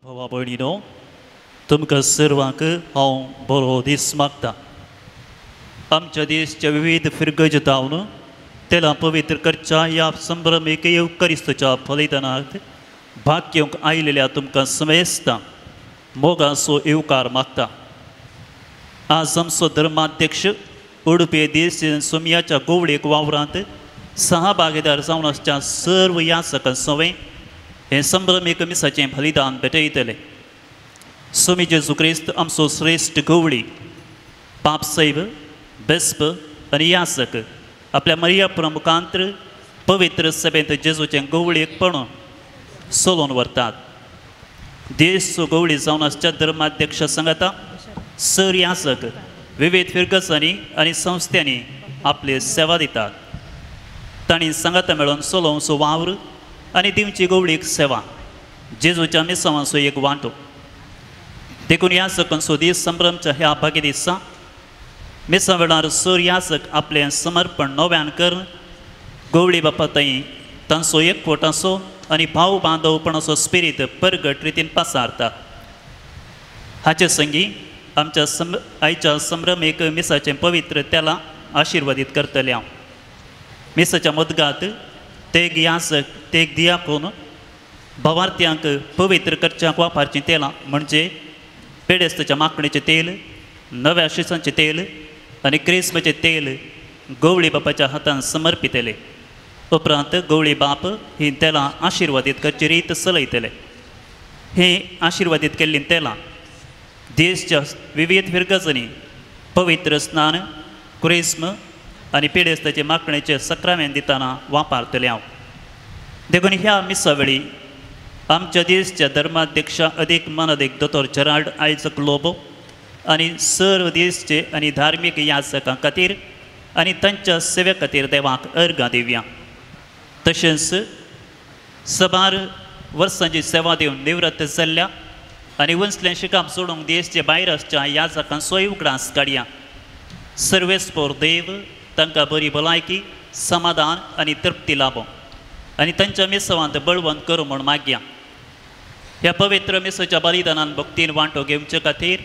भावा भयणीनो, तुमकां सर्वांक हांव बरो दीस मागता. आमच्या देशच्या विविध फिरगज जावन तेला पवित्र करच्या ह्या संभ्रमीक येवकरिस्तच्या बलिदानाक भाग घेवंक आयिल्ल्या तुमकां समेस्तां मोगाचो येवकार मागता. आज आमचो धर्माध्यक्ष उडुपी देश सोमयाच्या गोवळेक वावरांत सहभागीदार जावन आसच्या सर्व याचकां सवें हें संभ्रमीक मिसाचें बलिदान भेटयतले. स्वामी जेजू क्रिस्त आमचो श्रेश्ठ गवळी, पापसैब, बेस्प आनी याचक आपल्या मरिया प्रमुखांत पवित्र सभेंत जेजूचें गवळीकपण सोलोवन व्हरतात. देश गवळी जावन आसच्या धर्माध्यक्ष सांगता सर याचक विविध फिरगजांनी आनी संस्थ्यांनी आपली सेवा दितात. तांणी सांगाता मेळोवन सोलोवचो वावर आनी दिवची गवळीक सेवा जेजूच्या मिसांवाचो एक वांटो. देखून याचकांचो दीस संभ्रमच्या ह्या भागी दिसा मिसा वेळार सर याचक आपलें समर्पण नव्यान करून गवळी बापा थंय तांचो एकवटाचो आनी भाव बांदवपणाचो स्पिरीत परगट रितीन पासारता. हाचे संगी आमच्या आयच्या संभ्रमीक मिसाचें पवित्र तेला आशिर्वादीत करतले हांव. मिसाच्या मदगात तेग याचक तेग दियाकून भावार्थ्यांक पवित्र करच्याक वापरचीं तेलां म्हणजे पेडेस्ताच्या माकणीचें तेल, नव्या शिसांचें तेल आनी क्रिस्माचें तेल गवळी बापाच्या हातान समर्पितले. उपरांत गवळी बाप हीं तेलां आशिर्वादीत करची रीत चलयतले. हीं आशिर्वादीत केल्लीं तेलां देशच्या विविध फिरगजांनी पवित्र स्नान, क्रिस्म आनी पिडेस्ताचे माकणेचे सक्रामेन दितना वापरतले हांव. देखून ह्या मिसा वेळी आमच्या देशच्या धर्माध्यक्ष अदीक मानादीक दोतोर जेराल्ड आयजक लोबो आनी सर्व देशचे आनी धार्मीक याचकां खातीर आनी तांच्या सेवे खातीर देवाक अर्गां दिवया. तशेंच सबार वर्सांची सेवा दिवन निवृत्त जाल्ल्या आनी वंसलें शिकाप सोडूंक देशचे भायर आसच्या याचकांचोय उगडास काडया. सर्वेस्पोर देव तांकां बरी भलायकी, समाधान आनी तृप्ती लाबो आनी तांच्या मिसवांत बळवंत करूं म्हूण मागया. ह्या पवित्र मिसाच्या बलिदानान भक्तीन वांटो घेवचे खातीर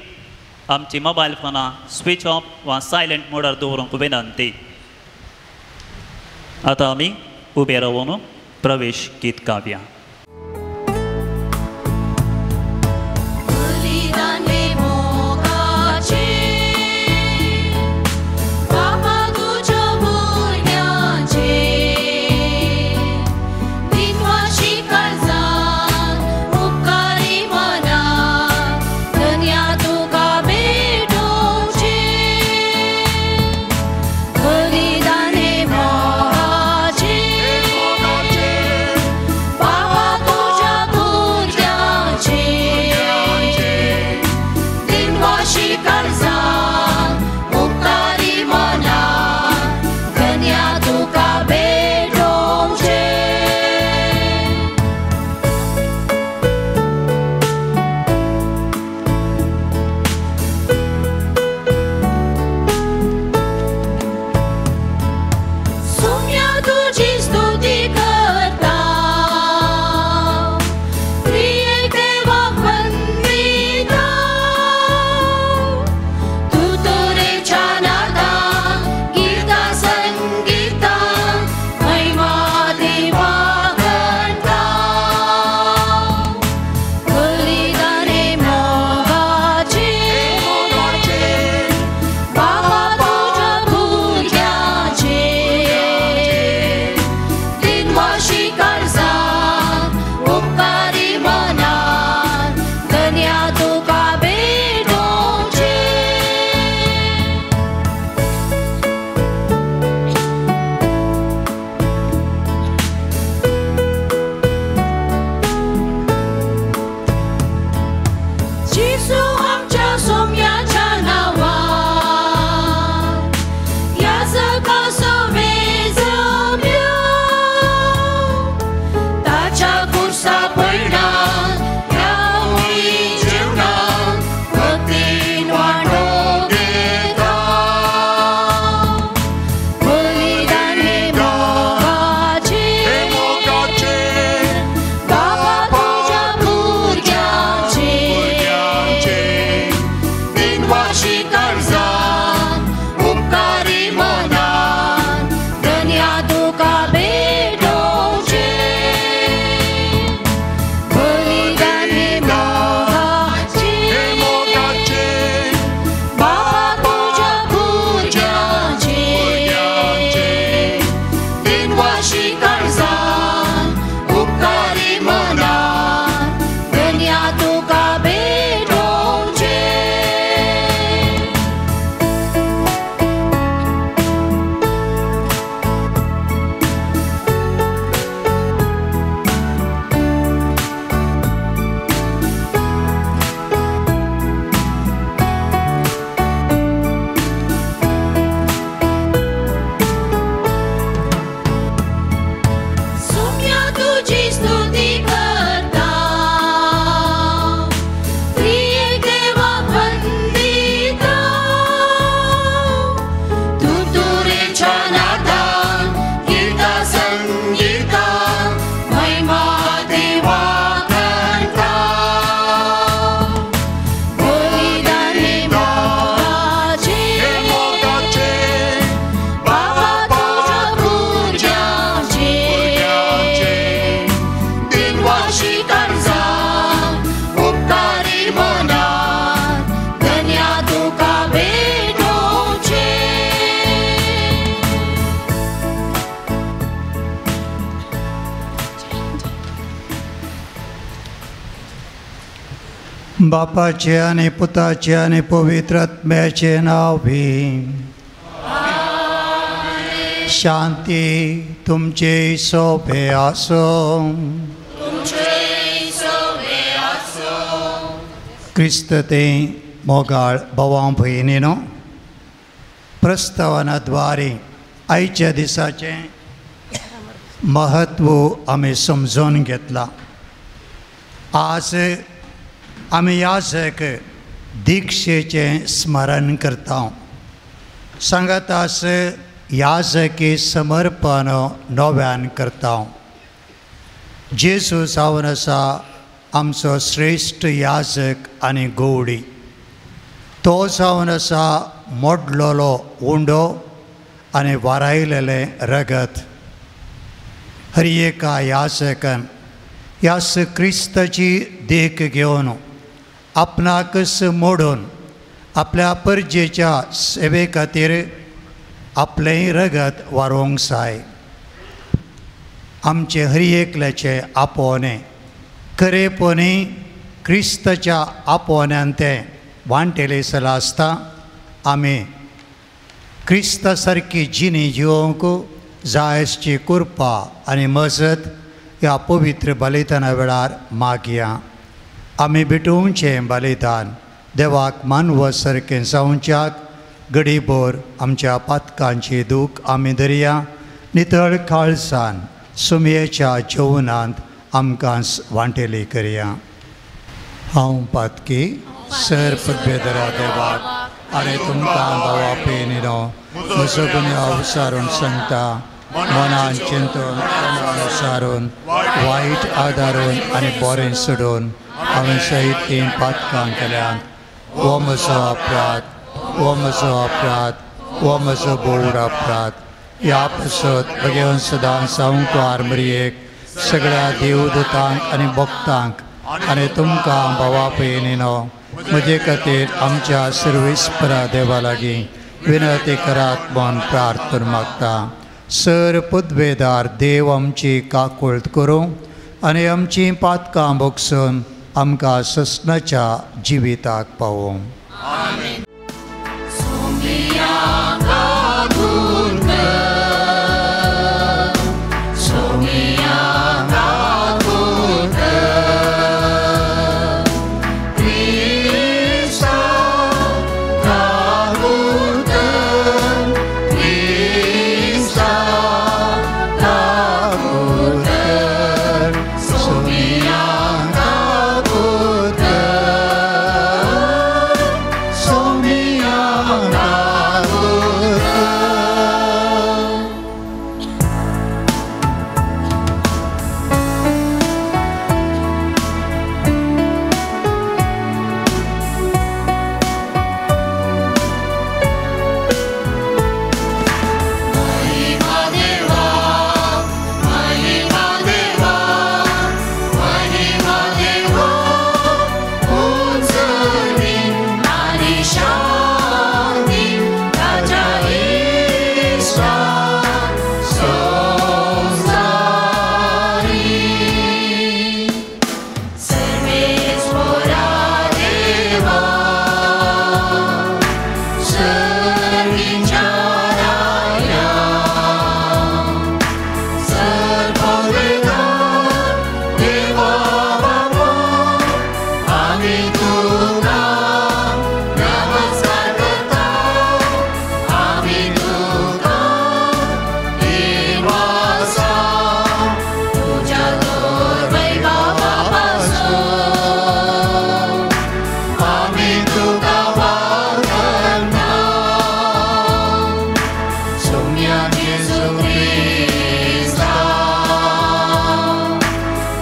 आमची मोबायल फोनां स्विच ऑफ वा सायलंट मोडार दवरूंक विनंती. आतां आमी उबे रावन प्रवेश गीत गावया. बाबा तुझ्या भुरग्याचे बापाचे आनी पुताचे आनी पवित्र आत्म्याचे नांव भी। शांती तुमचे सोबे आसो। क्रिस्त ते मोगाळ भावां भयणीनो, प्रस्तावनाद्वारे आयच्या दिसाचें महत्व आमी समजून घेतलां। आज आमी याजक दीक्षेचें स्मरण करता। सांगातास याजकी समर्पण नव्यान करता। जेजू जावन आसा आमचो श्रेश्ठ याजक आनी गवळी। तो जावन आसा मोडलोलो उंडो आनी वारायलेलें रगत। हर एका याजकान ह्यास क्रिस्ताची देख घेवन आपणाकच मोडून आपल्या परजेच्या सेवे खातीर आपलें रगत वारोवंक जाय। आमचें हर एकल्याचें आपोवणें खरेपणी क्रिस्ताच्या आपोवण्यान तें वांटेलें सला आसता। आमी क्रिस्ता सारकी जिणी जिवंक जायची कृपा आनी मजत ह्या पवित्र बलिदाना वेळार मागया। आमी भेटोवचें बलिदान देवाक मानव सारकें जावच्याक गडीभर आमच्या पातकांची दूख आमी दर्या नितळ काळसान सुमयेच्या जेवणांत आमकां वांटेली करया। हांव पातकी सर पदवेदरा देवाक आनी तुमकां भावा पेनिनो म्हजो गुन्यांव विचारून सांगता, मनान चिंतून विचारून वायट आदारून आनी बरें सोडून हांवें सयत तीन पातकां केल्यांत। हो म्हजो अपराध, हो म्हजो अपराध, हो म्हजो बोड अपराध। ह्या पासत भगेवन सदां सावंकार मरियेक सगळ्या देवदूतांक आनी भक्तांक आनी तुमकां भावा भयणीनो म्हजे खातीर आमच्या सर्वेस्परा देवा लागीं विनंती करात म्हूण प्रार्थना मागता। सर पदवेदार देव आमची काकुळट करूं आनी आमची पातकां भोगसून आमकां ससनाच्या जिविताक पावोवं।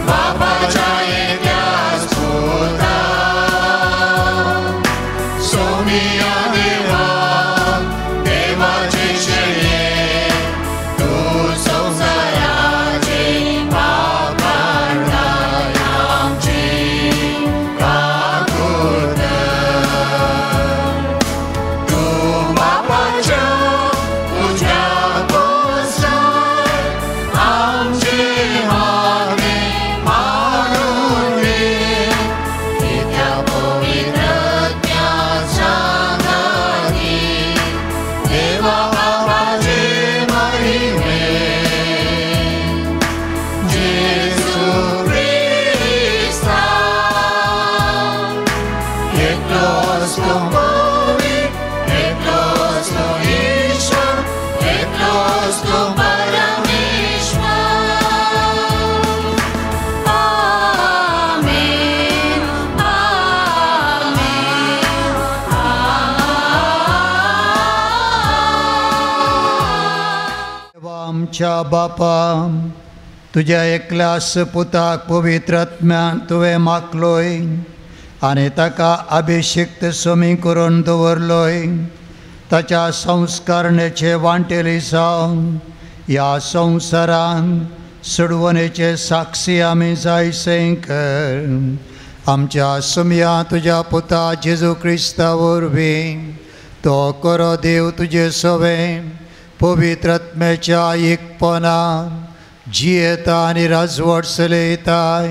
Baba Jaya Puta. एकलोच तूं पवित्र, एकलोच तूं ईश्वर, एकलोच तूं परमेश्वर. आमेन, आमेन, देवा आमच्या बापा, तुज्या एकल्यास पुताक पवित्र आत्म्यान तुवें मागलोय आनी ताका अभिषिक्त स्वामी करून दवरलोय. ताच्या संस्कारणेचे वांटेली जावन ह्या संवसारान सोडवणेचे साक्षी आमी जायसें कर. आमच्या सुमया तुज्या पुता जेजू क्रिस्ता वरवीं तो करो देव तुजे सवें पवित्र आत्म्याच्या एकपणान जियेता आनी राजवट चलयताय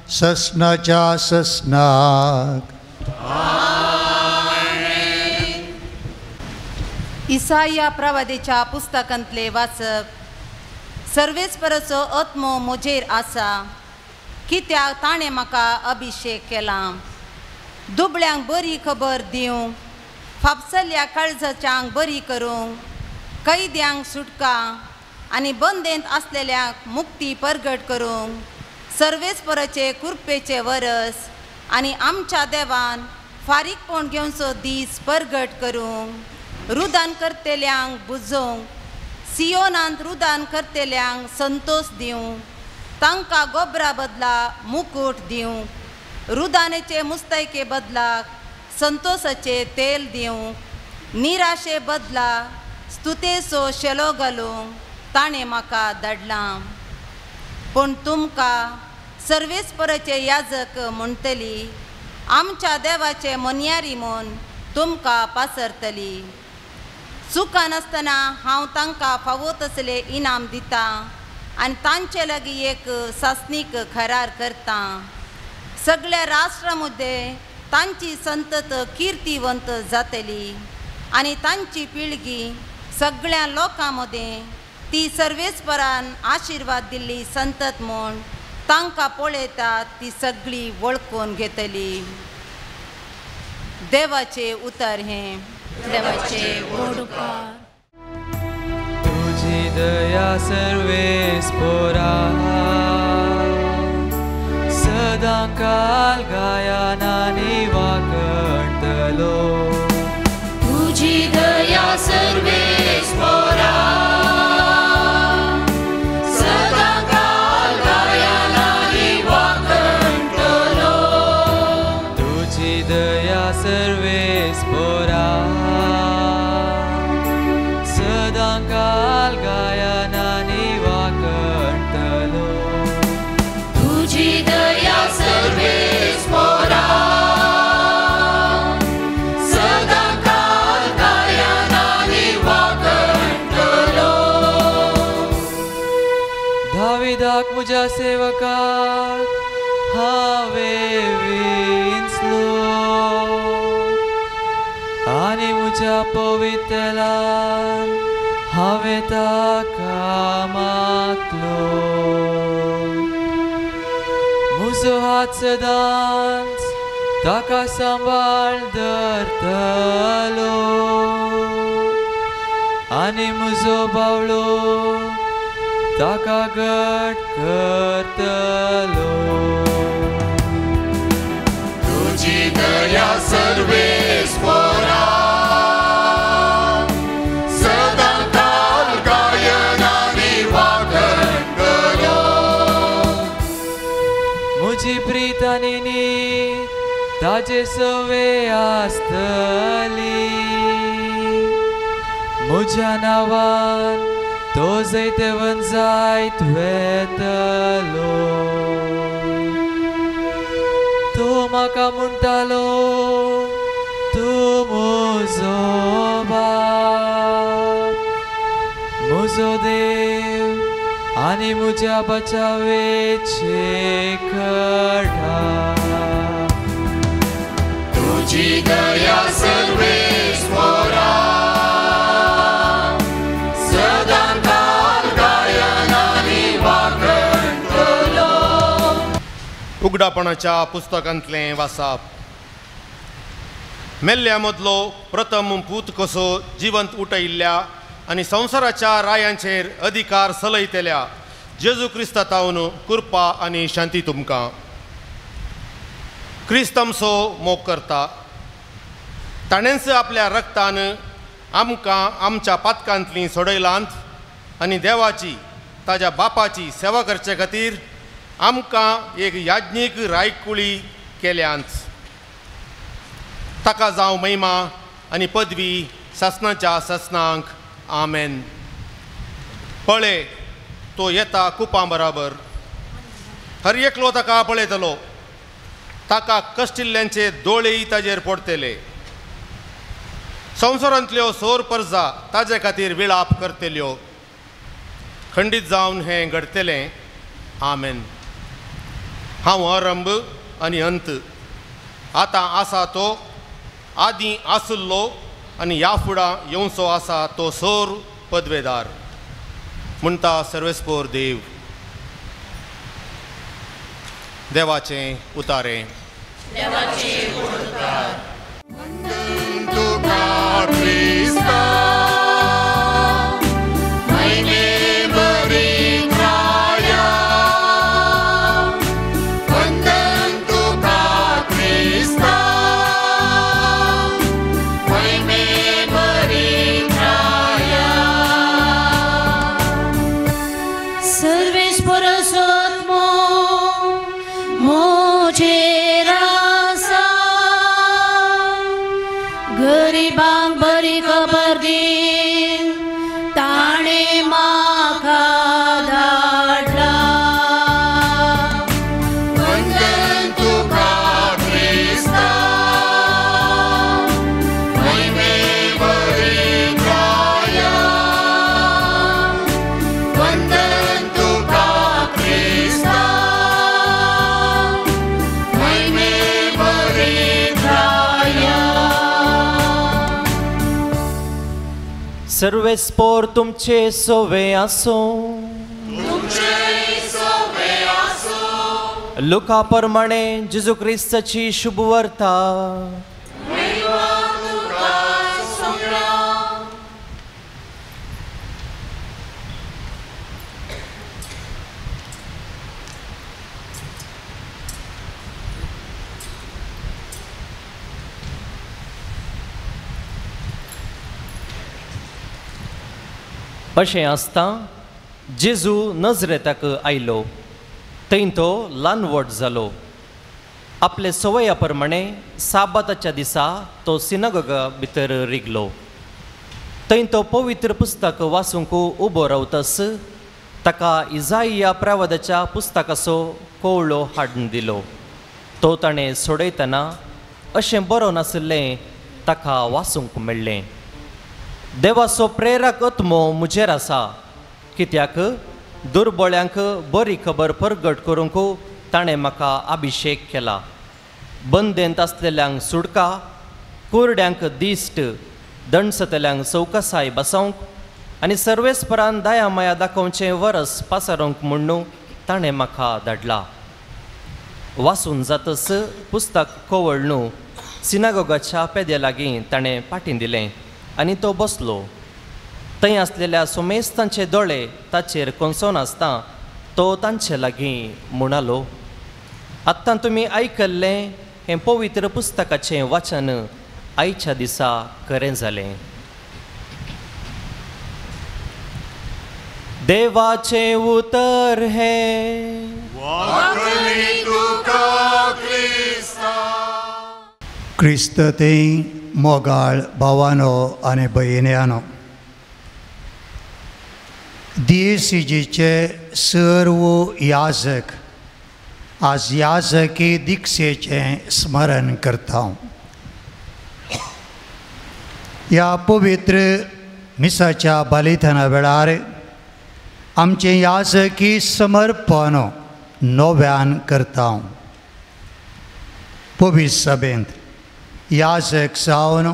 ससनाच्या ससनाक. इसाया प्रवादेच्या पुस्तकांतले वाचप. सर्वेस्पराचो आत्मो म्हजेर आसा, कित्याक ताणें म्हाका अभिषेक केला दुबळ्यांक बरी खबर दिवंक, फापसल्या काळजाच्यांक बरी करूंक, कैद्यांक सुटका आनी बंदेंत आसलेल्यांक मुक्ती परगट करूंक, सर्वेस्पराचे कृपेचे वरस आनी आमच्या देवान फारीकपण घेवचो दीस परगट करूंक, रुदान करतेल्यांक बुजोवंक, सियोनांत रुदान करतेल्यांक संतोष दिवंक, तांकां गोबरा बदला मुकूट दिवंक, रुदानेचे मुस्तैके बदलाक संतोषाचे तेल दिवंक, निराशे बदला स्तुतेचो शेलो घालूंक ताणें म्हाका धाडलां. पूण तुमकां सर्वेस्पराचे याजक म्हणटली, आमच्या देवाचे मोनयारी म्हूण तुमकां पासरतली. चुका नासतना हांव तांकां फावो तसले इनाम दितां आनी तांचे लागीं एक सासणीक करार करतां. सगळ्या राष्ट्रां मदें तांची संतत किर्तीवंत जातली आनी तांची पिळगी सगळ्या लोकां मदें ती सर्वेस्परान आशिर्वाद दिल्ली संतत म्हूण तांकां पळयतात ती सगळी वळखून घेतली. देवाचें उतर हें. देवाचे व्हड उपकार. तुजी दया सर्वेस्परा सदां काल गायनांनी वांकणटलो. तुजी दया सर्वेस्परा सदां काल गायनांनी वांकणटलो. तुजी दया सर्वेस्परा सदां काल गायनांनी वांकणटलो. तुजी दया सर्वेस्परा सदां काल गायनांनी वांकणटलो. दाविदाक म्हज्या सेवकाक हांवें विंचलो आनी म्हज्या पवित्रलान हांवें ताका मागलो. म्हजो हात सदांच ताका सांबाळ धरतलो आनी म्हजो बावळो ताका घट करतलो. तुजी दया सर्वेस्परा सदां काल गायनांनी वांकणटलो. म्हजी प्रीत आनी नीत ताजे सवे आसतली. म्हज्या नांवान तो जैतवंत जायत वेतलो. तो म्हाका म्हणटालो, तूं म्हजो बाप, म्हजो देव आनी म्हज्या बचावेचे कडा. तुजी दया सर्वेस्परा सदां काल गायनांनी मेल्ल्या मदलो प्रथम पूत कसो जिवंत उठयल्ल्या आनी संवसाराच्या रायांचेर अधिकार चलयतल्या जेजू क्रिस्ता तावन कृपा आनी शांती तुमकां। क्रिस्त आमचो मोग करता, ताणेंच आपल्या रक्तान आमकां आमच्या पातकांतलीं सोडयलांत आनी देवाची ताज्या बापाची सेवा करचे खातीर आमकां एक याज्ञीक रायकुळी केल्यांत। ताका जावं महिमा आनी पदवी सासणाच्या सासणांक, आमेन। पळय तो येता कुपां बराबर, हर एकलो ताका पळयतलो, ताका कश्टिल्ल्यांचे दोळेय ताजेर पडटले। संवसारांतल्यो सोर परजा ताजे खातीर विळाप करतल्यो। खंडीत जावन हें घडटलें, आमेन। हांव आरंभ आनी अंत, आतां आसा तो, आदीं आसुल्लो आनी ह्या फुडां येवचो आसा तो सोर पदवेदार, म्हणटा सर्वेस्पोर देव। देवाचें उतारें। सर्वेस्पोर तुमचे सोवे आसूं। लुका प्रमाणे जेजू क्रिस्ताची शुभवार्ता। अशें आसता जेजू नजरेताक आयलो, थंय तो ल्हान व्हड जालो। आपले सवया प्रमाणे साबाताच्या दिसा तो सिनागोगा भितर रिगलो। थंय तो पवित्र पुस्तक वाचूंक उबो रावतस ताका इजाइया प्रवादाच्या पुस्तकाचो कोवळो हाडून दिलो। तो ताणें सोडयतना अशें बरोवन आशिल्लें ताका वाचूंक मेळ्ळें, देवाचो प्रेरक आत्मो म्हजेर आसा, कित्याक दुर्बळ्यांक बरी खबर परगट करूंक ताणें म्हाका अभिशेक केला, बंदेंत आसलेल्यांक सुडका, कुरड्यांक दिश्ट, दणसतल्यांक चवकसाय बसोवंक आनी सर्वेस्परान दया माया दाखोवचें वरस पासारूंक म्हुण्णू ताणें म्हाका धाडला। वाचून जातच पुस्तक कवळ न्हू सिनागोगाच्या पेद्या लागीं ताणें पाटीं दिलें आनी तो बसलो। थंय आसलेल्या सोमेस्तांचे दोळे ताचेर कोनसोन आसता तो तांचे लागीं म्हणालो, आत्तां तुमी आयकल्लें हें पवित्र पुस्तकाचें वाचन आयच्या दिसा खरें जालें। देवाचें उतर हें। क्रिस्त ते मोगाळ भावानो आनी भयण्यानो, दियेसीजीचे सर्व याजक आज याजकी दीक्षेचें स्मरण करता। ह्या पवित्र मिसाच्या बलिदाना वेळार आमचें याजकी समर्पण नव्यान करता। पवित्र सभेंत याजक जावन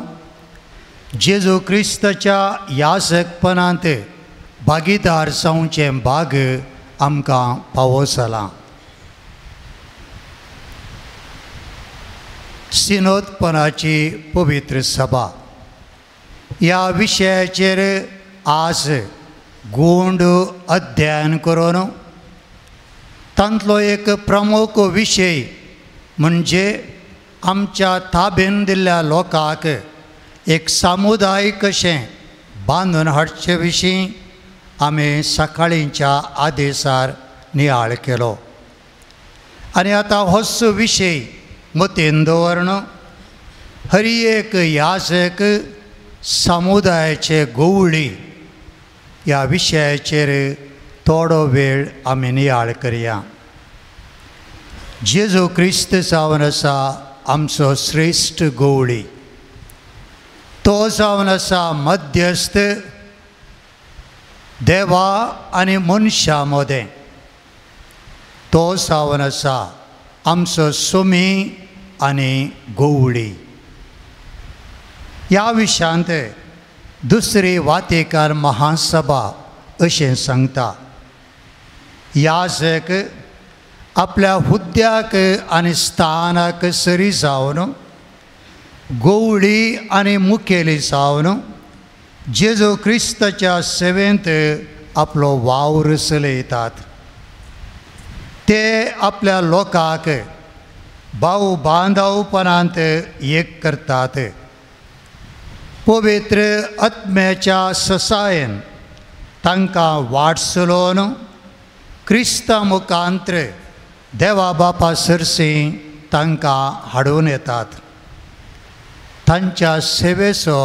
जेजू क्रिस्ताच्या याजकपणांत भागीदार जावचें भाग आमकां फावो जालां। सिनोदपणाची पवित्र सभा ह्या विशयाचेर आज गूंड अध्ययन करून तांतलो एक प्रमुख विशय म्हणजे आमच्या ताबेन दिल्ल्या लोकांक एक समुदाय कशें बांदून हाडचे विशीं आमी सकाळींच्या आदेसार नियाळ केलो. आनी आतां होच विशय मतीन दवरून हर एक याजक समुदायाचे गोवळी ह्या विशयाचेर थोडो वेळ आमी नियाळ करया. जेजू क्रिस्त जावन आसा आमचो श्रेश्ठ गोवळी, तो जावन आसा मध्यस्थ देवा आनी मनशां मदें, तो जावन आसा आमचो सुमी आनी गोवळी. ह्या विशयांत दुसरी वातिकार महासभा अशें सांगता, याजक आपल्या हुद्द्याक आनी स्थानाक सरी जावन गोवळी आनी मुखेली जावन जेजू क्रिस्ताच्या सेवेंत आपलो वावर चलयतात. ते आपल्या लोकांक भाव बांधवपणांत एक करतात. पवित्र आत्म्याच्या ससायेन तांकां वाट चलोवन क्रिस्ता मुखांत्र देवा बापा सरशी तांकां हाडून येतात. तांच्या सेवेचो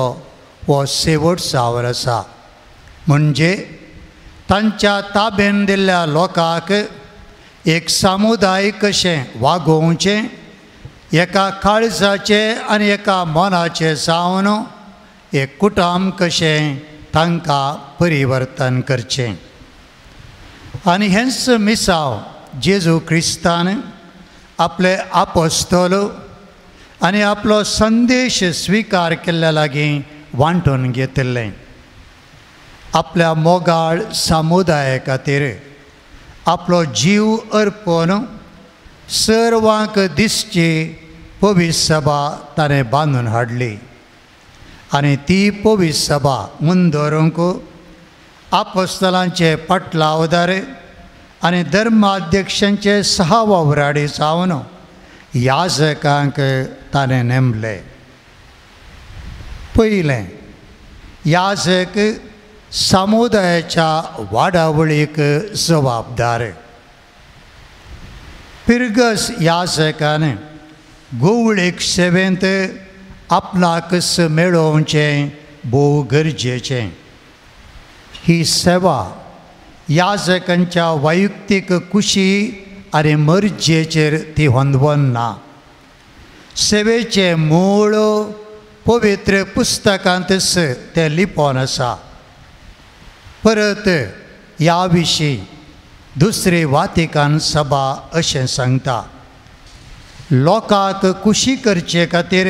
हो शेवट जावन आसा, म्हणजे तांच्या ताबेन दिल्ल्या लोकांक एक समुदाय कशें वागोवचें, एका काळजाचें आनी एका मनाचें जावन एक कुटुंब कशें तांकां परिवर्तन करचें. आनी हेंच मिसांव जेजू क्रिस्तान आपले आपोस्तोल आनी आपलो संदेश स्विकार केल्ल्या लागीं वांटून घेतिल्लें. आपल्या मोगाळ समुदाया खातीर आपलो जीव अर्पण सर्वांक दिसची पवित्र सभा ताणें बांदून हाडली आनी ती पवित्र सभा मुंदोरूंक आपोस्तलांचे पटलावदार आनी धर्माध्यक्षांचे सहा वावराडी जावन याजकांक ताणें नेमले. पयलें, याजक समुदायाच्या वाडावळीक जबाबदार. पिरगस याजकान गोवळीक सेवेंत आपणाकच मेळोवचें भोव गरजेचें. ही सेवा याजकांच्या वैयक्तीक कुशी आनी मर्जेचेर ती होंदवन ना. सेवेचें मूळ पवित्र पुस्तकांतच तें लिपोवन आसा. परत ह्या विशीं दुसरी वातिकान सभा अशें सांगता, लोकांक कुशी करचे खातीर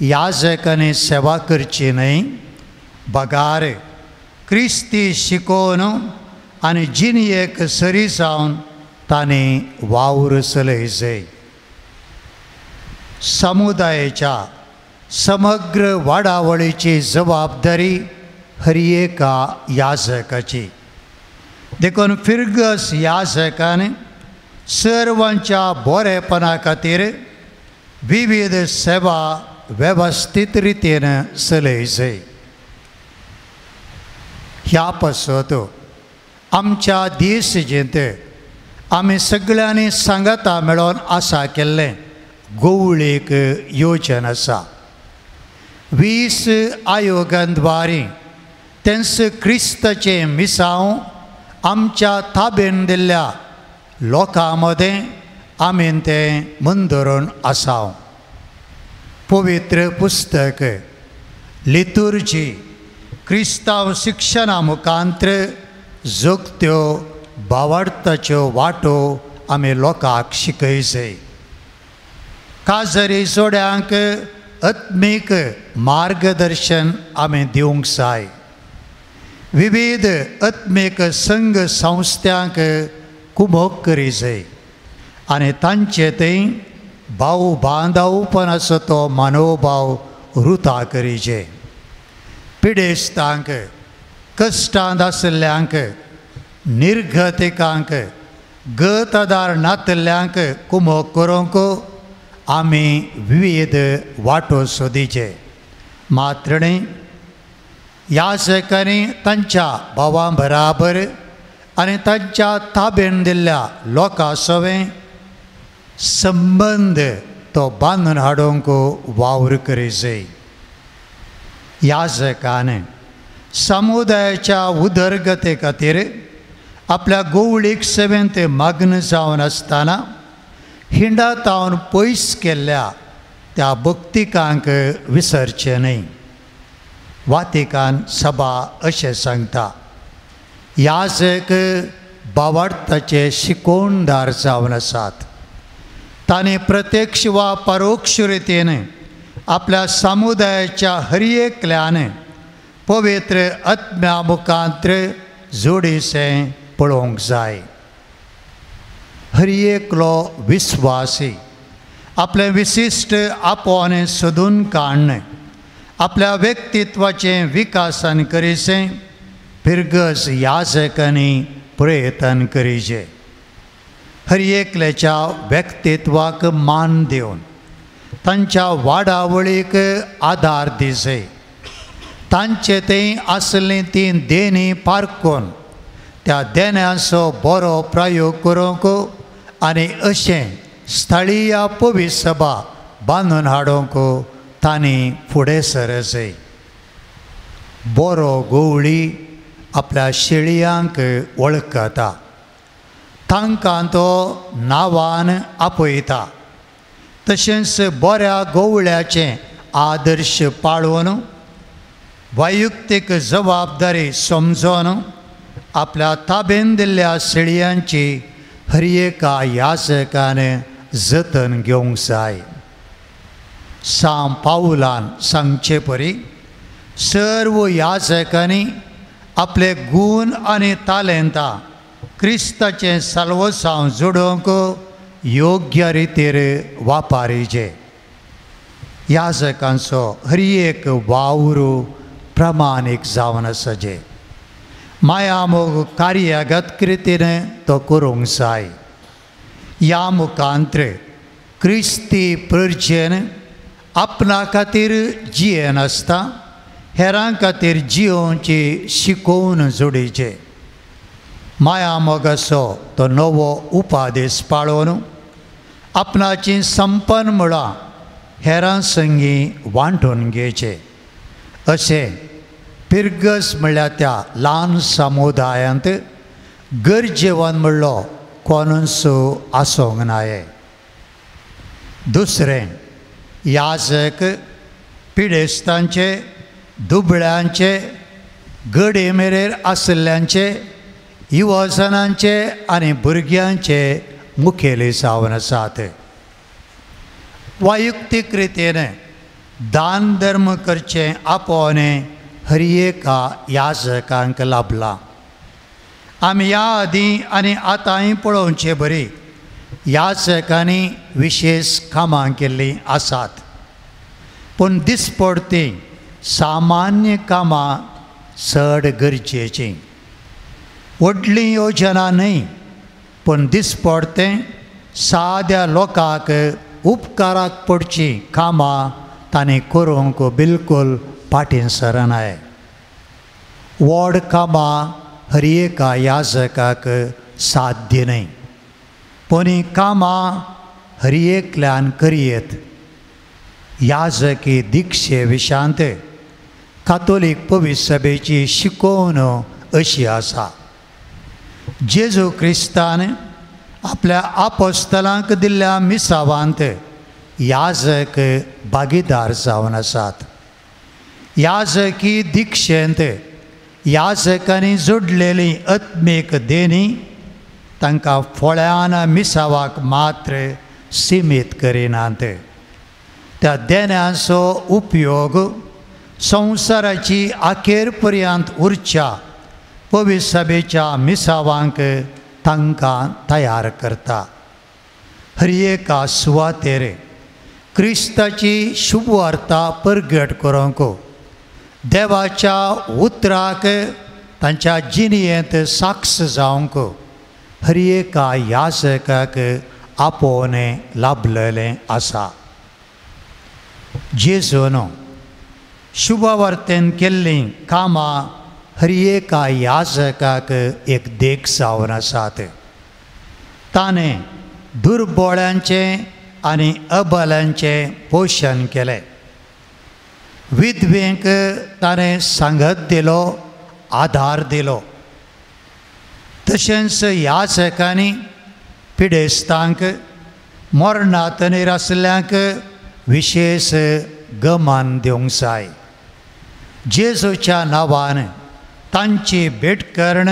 याजकांनी सेवा करची न्हय, बगार क्रिस्ती शिकोवन आनी जिणयेक सरी जावन तांणी वावर चलयचे. समुदायाच्या समग्र वाडावळीची जबाबदारी हर एका याजकाची. देखून फिरगस याजकान सर्वांच्या बरेपणा खातीर विविध सेवा वेवस्थीत रितीन चलयचे. ह्या पासत आमच्या देशजेंत आमी सगळ्यांनी सांगाता मेळोवन आसा केल्लें गोवळीक योजन आसा. 20 आयोगांद्वारे तेंच क्रिस्ताचें मिसांव आमच्या ताबेन दिल्ल्या लोकां मदें आमी तें मुंदरून आसा. पवित्र पुस्तक लितुर्जी क्रिस्तांव शिक्षणा मुखांत्र जोगत्यो बावार्थाच्यो वाटो आमी लोकांक शिकयचे. काजरी जोड्यांक आत्मीक मार्गदर्शन आमी दिवंक जाय. विविध आत्मीक संघ संस्थ्यांक कुमोक करी जाय आनी तांचे थंय भाव बांदावपणाचो तो मनोभाव रुता करीचे। पिडेस्तांक, कश्टांत आशिल्ल्यांक, निर्गतिकांक, गतदार नातल्ल्यांक कुमोक करूंक आमी विविध वाटो सोदीचे। मात्र न्ही, याजकांनी तांच्या भावां बराबर आनी तांच्या ताबेन दिल्ल्या लोकां सवें संबंद तो बांदून हाडूंक वावर करीचे। याजकान समुदायाच्या उदरगते खातीर आपल्या गोवळीक सेवेंत मग्न जावन आसतना हिंडातावन पयस केल्ल्या त्या भक्तिकांक विसरचें न्हय। वातिकान सभा अशें सांगता, याजक बावार्थाचे शिकोवणदार जावन आसात। तांणी प्रत्यक्ष वा परोक्ष रितीन आपल्या समुदायाच्या हर एकल्यान पवित्र आत्म्या मुखांत्र जोडीसें पळोवंक जाय। हर एकलो विस्वासी आपलें विशिश्ट आपोवणें सोदून काडून आपल्या व्यक्तित्वाचें विकासन करीसें फिरगज याजकांनी प्रयत्न करीचे। हर एकल्याच्या व्यक्तित्वाक मान दिवन तांच्या वाडावळीक आदार दिसे, तांचे थंय आसलीं तीं देणीं पारखून त्या देण्यांचो बरो प्रयोग करूंक आनी अशें स्थळीय पवित्र सभा बांदून हाडूंक तांणी फुडें सरचे। बरो गवळी आपल्या शेळयांक वळखता, तांकां तो नांवान आपयता। तशेंच बऱ्या गवळ्याचें आदर्श पाळून वैयक्तीक जबाबदारी समजून आपल्या ताबेन दिल्ल्या शेळयांची हर एका याजकान जतन घेवंक जाय। सांव पावलान सांगचे परी सर्व याजकांनी आपले गूण आनी तालेंतां क्रिस्ताचें साल्वसांव जोडूंक योग्य रितीर वापरीचे। याजकांचो हर एक वावर प्रमाणीक जावन आसचे। मायामोग कार्यागत कृतीन तो करूंक जाय। ह्या मुखांत्र क्रिस्ती प्रजेन आपणा खातीर जियेनासता हेरां खातीर जियोवची शिकोवन जोडीचे। मायामोगाचो तो नवो उपादेश पाळोवन आपणाची संपन्न मुळां हेरां संगी वांटून घेवचे। अशें पिरगस म्हणल्यार त्या ल्हान समुदायांत गरजेवन म्हणलो कोणूच आसूंक नाये। दुसरें, याजक पिडेस्तांचे, दुबळ्यांचे, गडे मेरेर आशिल्ल्यांचे, युवजनांचे आनी भुरग्यांचे मुखेली जावन आसात। वैयक्तीक रितीन दान धर्म करचें आपोवणें हर एका याजकांक लाभलां। आमी ह्या आदीं आनी आतांय पळोवचे बरी याजकांनी विशेष कामां केल्लीं आसात, पूण दिसपडतीं सामान्य कामां चड गरजेचीं। व्हडली योजना न्हय, पूण दिसपडतें साद्या लोकांक उपकाराक पडचीं कामां तांणी करूंक बिलकूल फाटीं सरनाय। व्हड कामां हर एका याजकाक साध्य न्हय, पूण हीं कामां हर एकल्यान करयेत। याजकी दिक्षे विशांत कातोलीक पवित्र सभेची शिकोवण अशी आसा। जेजू क्रिस्तान आपल्या आपोस्तलांक दिल्ल्या मिसावांत याजक भागीदार जावन आसात। याजकी दिक्षेंत याजकांनी जोडलेली आत्मीक देणी तांकां फळ्यान मिसावाक मात्र सिमीत करिनात। त्या देण्यांचो उपयोग संवसाराची अखेर पर्यंत उरच्या पवित्र सभेच्या मिसावांक तांकां तयार करता। हर एका सुवातेर क्रिस्ताची शुभवार्ता परगट करूंक देवाच्या उतराक तांच्या जिणेंत साक्ष जावंक हर एका याजकाक आपोवणें लाभलेलें आसा. जेजून शुभवार्तेन केल्लीं कामां हर एका याजकाक एक देख जावन आसात. ताणें दुर्बोळ्यांचें आनी अबल्यांचें पोशण केलें. विधवेंक ताणें सांगत दिलो, आधार दिलो. तशेंच याजकांनी पिडेस्तांक मरणातनीर आशिल्ल्यांक विशेश गमान दिवंक जाय. जेजूच्या नांवान तांची भेट करण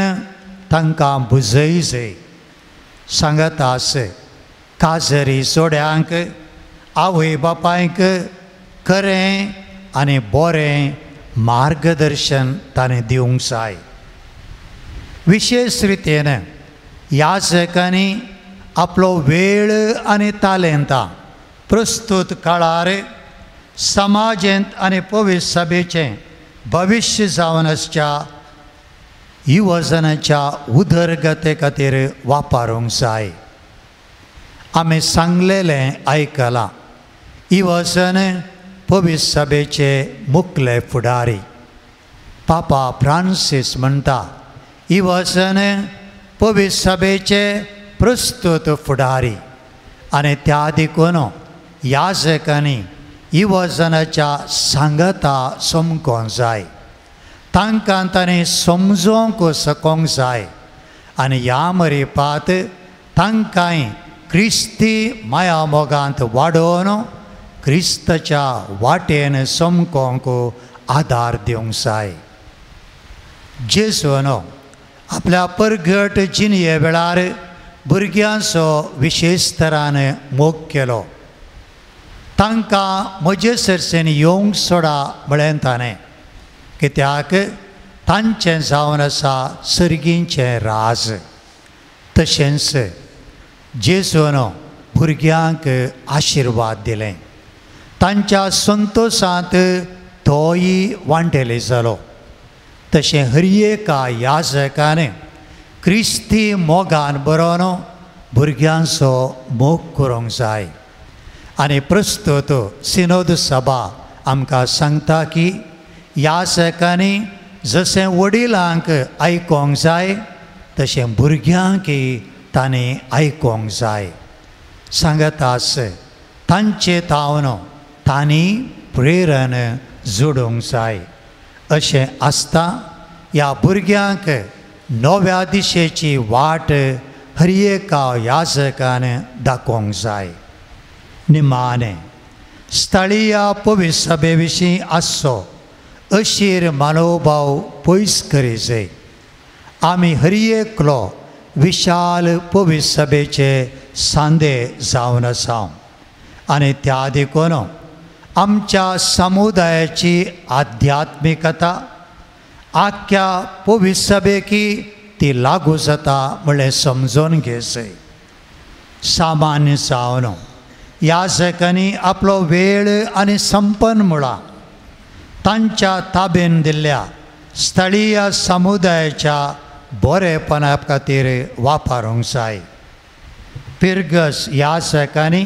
तांकां बुजय जाय. सांगत आस काजरी जोड्यांक आवय बापायक खरें आनी बरें मार्गदर्शन ताणें दिवंक जाय. विशेश रितीन याजकांनी आपलो वेळ आनी तालेंतां प्रस्तूत काळार समाजेंत आनी पवित्र सभेचें भविश्य जावन आसच्या युवजनाच्या उदरगते खातीर वापरूंक जाय. आमी सांगलेलें आयकलां, युवजन पवित्र सभेचे मुखले फुडारी. पापा फ्रांसीस म्हणटा, युवजन पवित्र सभेचे प्रस्तूत फुडारी आनी त्या देखून याजकांनी युवजनाच्या सांगता समकोंक जाय. तांकां ताणें समजोवंक शकूंक जाय आनी ह्या मरिपात तांकांय क्रिस्ती माया मोगांत वाडोवन क्रिस्ताच्या वाटेन समकोंक आदार दिवंक जाय. जेजून आपल्या परगट जिणये वेळार भुरग्यांचो विशेश तरान मोग केलो. तांकां म्हजे सरसेन येवंक सोडा म्हळें ताणें, कित्याक तांचें जावन आसा सर्गींचें राज. तशेंच जेजून भुरग्यांक आशिर्वाद दिले. तांच्या संतोशांत तोय वांटेले जालो. तशें हर एका याजकान क्रिस्ती मोगान बरोवन भुरग्यांचो मोग करूंक जाय. आनी प्रस्तूत सिनोद सभा आमकां सांगता की याजकांनी जशें वडिलांक आयकोंक जाय तशें भुरग्यांकय तांणी आयकोंक जाय. सांगत आस तांचे तावन तांणी प्रेरण जोडूंक जाय. अशें आसता ह्या भुरग्यांक नव्या दिशेची वाट हर एका याजकान दाखोवंक जाय. निमाणें स्थळीय पवित्र सभे विशीं आसचो अशीर मानोभाव पयस करी जाय. आमी हर एकलो विशाल पवित्र सभेचे सांदे जावन आसा आनी त्या देखून आमच्या समुदायाची आध्यात्मिकता आख्या पवित्र सभेकी ती लागू जाता म्हणलें समजून घेवचें. सामान्य जावन याजकांनी आपलो वेळ आनी संपन्न मुळां तांच्या ताबेन दिल्ल्या स्थळीय समुदायाच्या बरेपणा खातीर वापरूंक जाय. पिरगस याजकांनी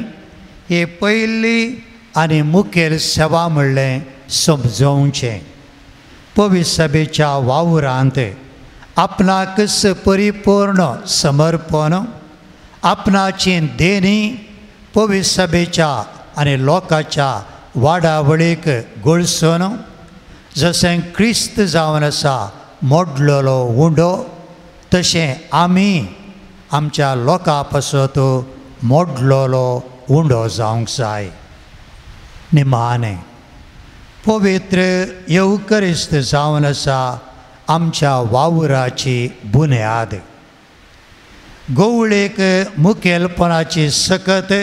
ही पयली आनी मुखेल सेवा म्हणलें समजोवचें. पवित्र सभेच्या वावरांत आपणाकच परिपूर्ण समर्पण, आपणाची देणी पवित्र सभेच्या आनी लोकांच्या वाडावळीक गळसून जशें क्रिस्त जावन आसा मोडलेलो उंडो तशें आमी आमच्या लोकां पासत मोडलेलो उंडो जावंक जाय. निमाणें पवित्र येवकरिस्त जावन आसा आमच्या वावराची बुन्याद. गोवळेक मुखेलपणाची सकत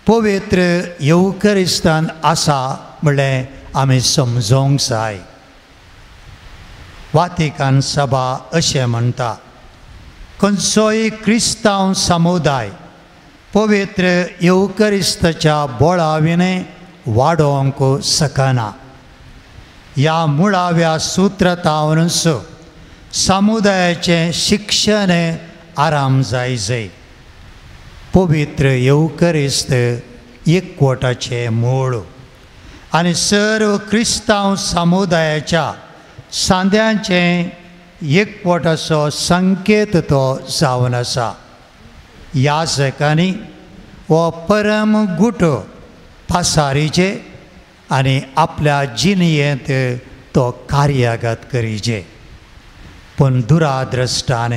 पवित्र येवकरिस्तान आसा म्हणलें आमी समजोवंक जाय. वातिकान सभा अशें म्हणटा, खंयचोय क्रिस्तांव समुदाय पवित्र येवकरिस्ताच्या बोळाविणें वाडोवंक शकना. ह्या मुळाव्या सुत्रतावनूच समुदायाचें शिक्षण आराम जायजय. पवित्र येवकरिस्त एकवटाचें मूळ आनी सर्व क्रिस्तांव समुदायाच्या सांद्यांचें एकवटाचो संकेत तो जावन आसा. याजकांनी हो परम गुट पासारीचे आनी आपल्या जिणयेंत तो कार्यागत करीजे. पूण दुराद्रश्टान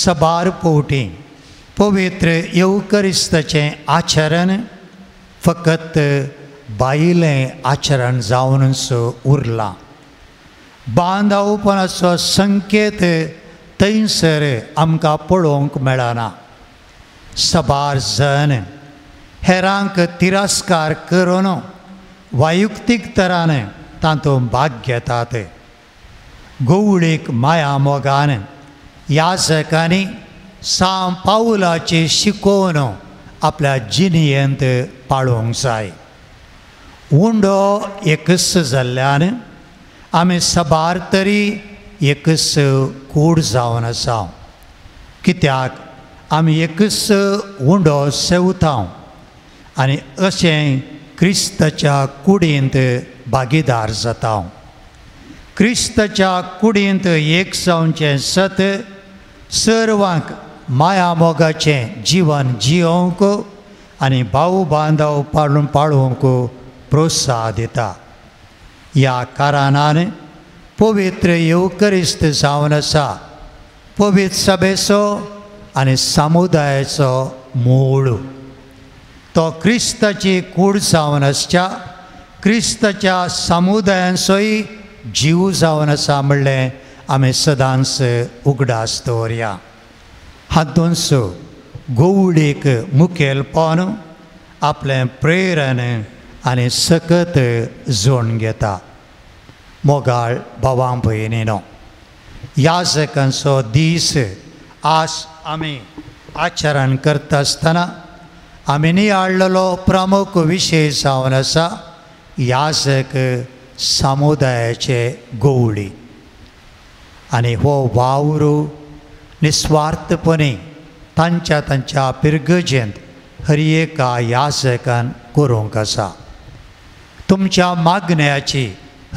सबार पवटी पवित्र येवकरिस्ताचें आचरण फकत बायलें आचरण जावनच उरलां. बांदावपणाचो संकेत थंयसर आमकां पळोवंक मेळना. सबार जण हेरांक तिरस्कार करून वैयक्तीक तरान तातूंत भाग घेतात. गोवळीक माया मोगान याजकांनी सां पावलाची शिकोवन आपल्या जिणयेंत पाळोवंक जाय. उंडो एकच जाल्ल्यान आमी सबार तरी एकच कूड जावन आसा. कित्याक आमी एकच उंडो सेवता आनी अशें क्रिस्ताच्या कुडींत भागीदार जाता. क्रिस्ताच्या कुडींत एक जावचें सत सर्वांक माया मोगाचें जिवन जियोवंक आनी भाव बांदव पाळोवंक प्रोत्साह दिता. ह्या कारणान पवित्र येवकरिस्त जावन आसा पवित्र सभेचो आनी समुदायाचो मूळ. तो क्रिस्ताची कूड जावन आसच्या क्रिस्ताच्या समुदायांचोय जीव जावन आसा म्हणलें आमी सदांच उगडास दवरया. हातूंच गोवळीक मुखेलपण आपलें प्रेरण आनी सकत जोडून घेता. मोगाळ भावां भयणीनो, याजकांचो दीस आज आमी आचरण करता आसतना आमी नियाळलेलो प्रमुख विशय जावन आसा याजक समुदायाचे गोवळी. आनी हो वावर निस्वार्थपणे तांच्या तांच्या पिरगजेंत हर एका याजकान करूंक आसा. तुमच्या मागण्याची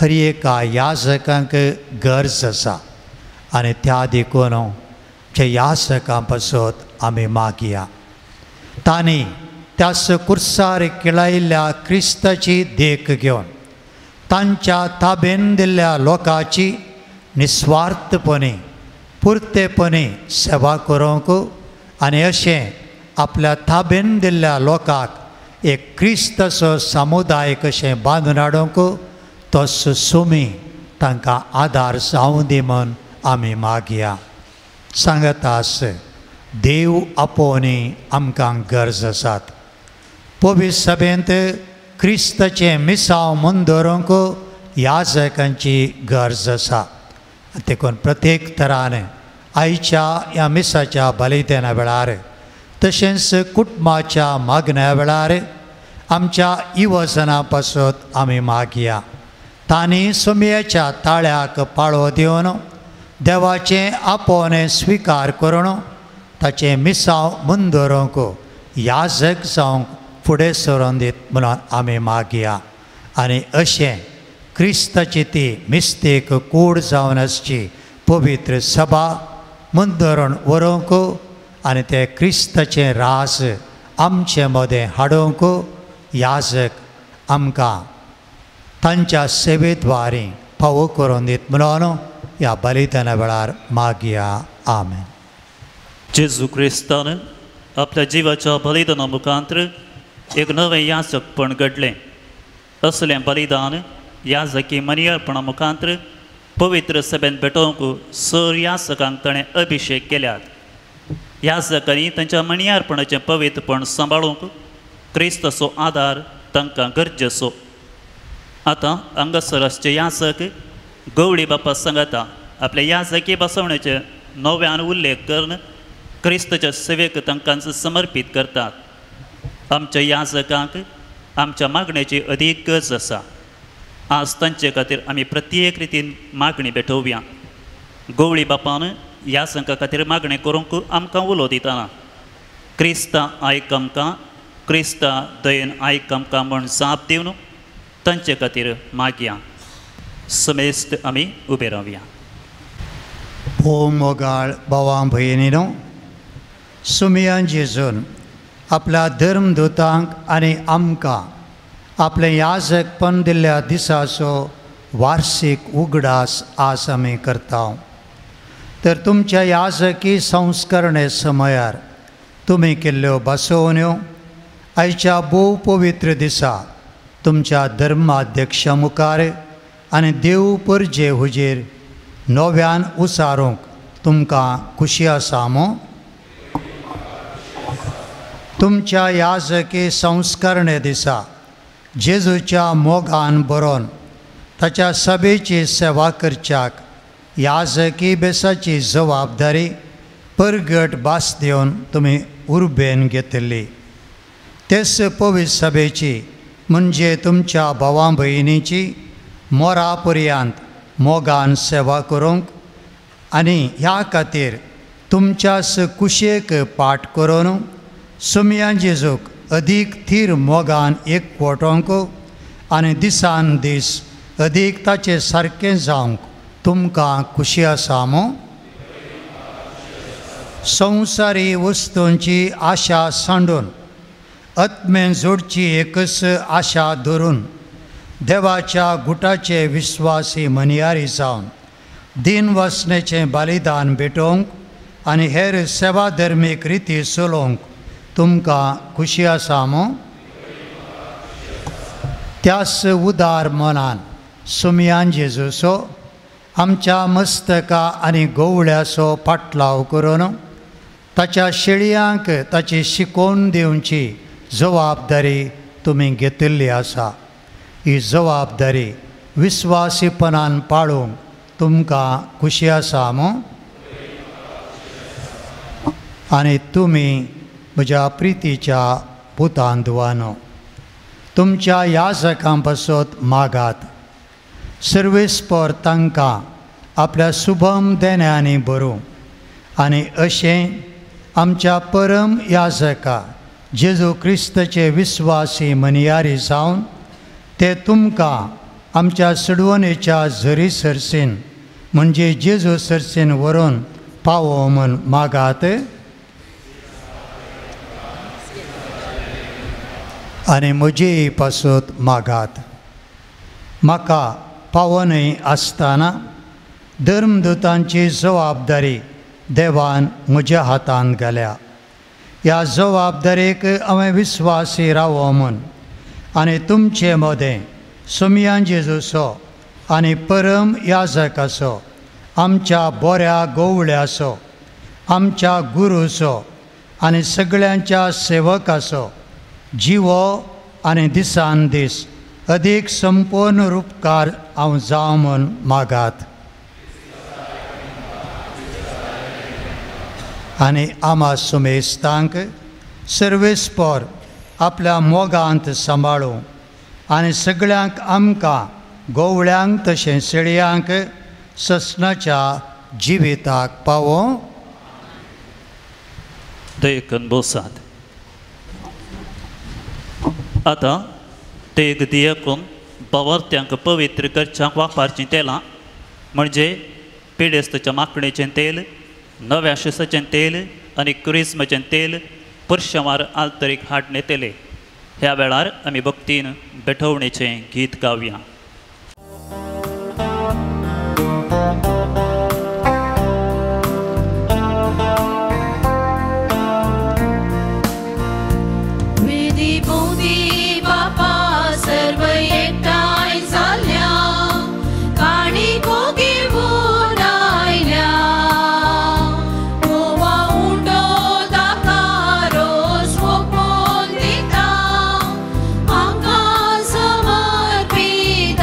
हर एका याजकांक गरज आसा आनी त्या देखून आमच्या याजकां पासत आमी मागया. तांणी त्याच कुर्सार केळायिल्ल्या क्रिस्ताची देख घेवन तांच्या ताबेन दिल्ल्या लोकांची निस्वार्थपणे पुरतेपणे सेवा करूंक आनी अशें आपल्या ताबेन दिल्ल्या लोकांक एक क्रिस्ताचो समुदाय कशें बांदून हाडूंक तसो सुमी तांकां आदार जावं दी म्हूण आमी मागया. सांगतास देव आपोवणी आमकां गरज आसात. पवित्र सभेंत क्रिस्ताचें मिसांव म्हूण दवरूंक याजकांची गरज आसा. देखून प्रत्येक तरान आयच्या ह्या मिसाच्या बलिदाना वेळार तशेंच कुटुंबाच्या मागण्या वेळार आमच्या इवजना पासत आमी मागया. तांणी सुमयेच्या ताळ्याक पाळो दिवन देवाचें आपोवणें स्विकार करून ताचें मिसांव म्हूण दवरूंक याजक जावंक फुडें सरून दीत म्हणून आमी मागया. आनी अशें क्रिस्ताची ती मिस्तेक कूड जावन आसची पवित्र सभा म्हूण धरून व्हरूंक आनी ते क्रिस्ताचें रास आमचे मदें हाडूंक याजक आमकां तांच्या सेवेद्वारी फावो करून दीत म्हणून ह्या बलिदाना वेळार मागया. आमेन. जेजू क्रिस्तान आपल्या जिवाच्या बलिदाना मुखांतर एक नवें याजकपण घडलें. असलें बलिदान याजकी मनियारपणा मुखांतर पवित्र सभेन भेटोवंक सर याजकांक ताणें अभिशेक केल्यात. याजकांनी तांच्या मनियारपणाचें पवित्रपण सांबाळूंक क्रिस्ताचो आदार तांकां गरजेचो. आतां हांगासर आसचे याजक गवळी बापा सांगाता आपल्या याजकी बसवण्याचे नव्यान उल्लेख करून क्रिस्ताच्या सेवेक तांकां समर्पीत करतात. आमच्या याजकांक आमच्या मागण्याची अदीक गरज आसा. आज तांचे खातीर आमी प्रत्येक रितीन मागणी भेटोवया. गोवळी बापान याजका खातीर मागणें करूंक आमकां उलो दितना क्रिस्ता आयक आमकां, क्रिस्ता दयेन आयक आमकां म्हूण जाप दिवन तांचे खातीर मागया. समेस्त आमी उबे रावया. भोव मोगाळ भावां भयणीनो, सुमयान जेजून आपल्या धर्मदूतांक आनी आमकां आपलें याजकपण दिल्ल्या दिसाचो वार्षीक उगडास आज आमी करता. तर तुमच्या याजकी संस्करणे समयार तुमी केल्ल्यो बसोवण्यो आयच्या भोव पवित्र दिसा तुमच्या धर्माध्यक्षा मुखार आनी देव परजे हुजेर नव्यान उसारूंक तुमकां खुशी आसा मू? तुमच्या याजकी संस्करणे दिसा जेजूच्या मोगान बरोवन ताच्या सभेची सेवा करच्याक याजकी बेसाची जबाबदारी परगट भास दिवन तुमी उर्बेन घेतली. तेच पवित्र सभेची म्हणजे तुमच्या भावा भयणीची मोरा पर्यंत मोगान सेवा करूंक आनी ह्या खातीर तुमच्याच कुशेक पाठ करून सुमया जेजूक अदीक थीर मोगान एक वटोवंक आनी दिसान दीस अदीक ताचे सारकें जावंक तुमकां खुशी आसा मू? संवसारी वस्तूंची आशा सांडून आत्मेन जोडची एकच आशा धरून देवाच्या गुटाचे विश्वासी मनियारी जावन दिन वसणेचें बलिदान भेटोवंक आनी हेर सेवा धर्मीक रिती चलोवंक तुमकां खुशी आसा मू? त्याच उदार मनान सुमयान जेजूचो आमच्या मस्तका आनी गोवळ्याचो पाटलाव करून ताच्या शेळयांक ताची शिकोवन दिवची जबाबदारी तुमी घेतिल्ली आसा. ही जबाबदारी विस्वासीपणान पाळूंक तुमकां खुशी आसा मू? आनी तुमी म्हज्या प्रितीच्या पुतान धुवानो, तुमच्या याजकां पासत मागात. सर्वेस्पर तांकां आपल्या शुभम देण्यांनी भरूं आनी अशें आमच्या परम याजका जेजू क्रिस्ताचे विस्वासी मनियारी जावन ते तुमकां आमच्या सडवणेच्या झरी सरसेन म्हणजे जेजू सरसेन व्हरून पावो म्हूण मागात. आनी म्हजेय पासत मागात. म्हाका पावनय आसतना धर्मदूतांची जबाबदारी देवान म्हज्या हातांत घाल्या. ह्या जबाबदारेक हांवें विस्वासी रावो म्हूण आनी तुमचे मदें सुमयान जेजूचो आनी परम याजकाचो आमच्या बऱ्या गोवळ्याचो आमच्या गुरूचो आनी सगळ्यांच्या सेवकाचो जिवो आनी दिसान दीस अदीक संपूर्ण रुपकार हांव जावं म्हूण मागात. आनी आमा सुमेस्तांक सर्वेस्पर आपल्या मोगांत सांबाळूं आनी सगळ्यांक आमकां गोवळ्यांक तशें शेळयांक ससनाच्या जिविताक पावों. देखून बोसात आतां तेग दियकून बावर्त्यांक पवित्र करच्यांक वापरचीं तेलां म्हणजे पिडेस्तच्या माकणेचें तेल, नव्या शिसाचें तेल आनी क्रिस्माचें तेल पुरशवार आल्तरीक हाडणे तेले. ह्या वेळार आमी भक्तीन भेटवणेचें गीत गावया. समर्पित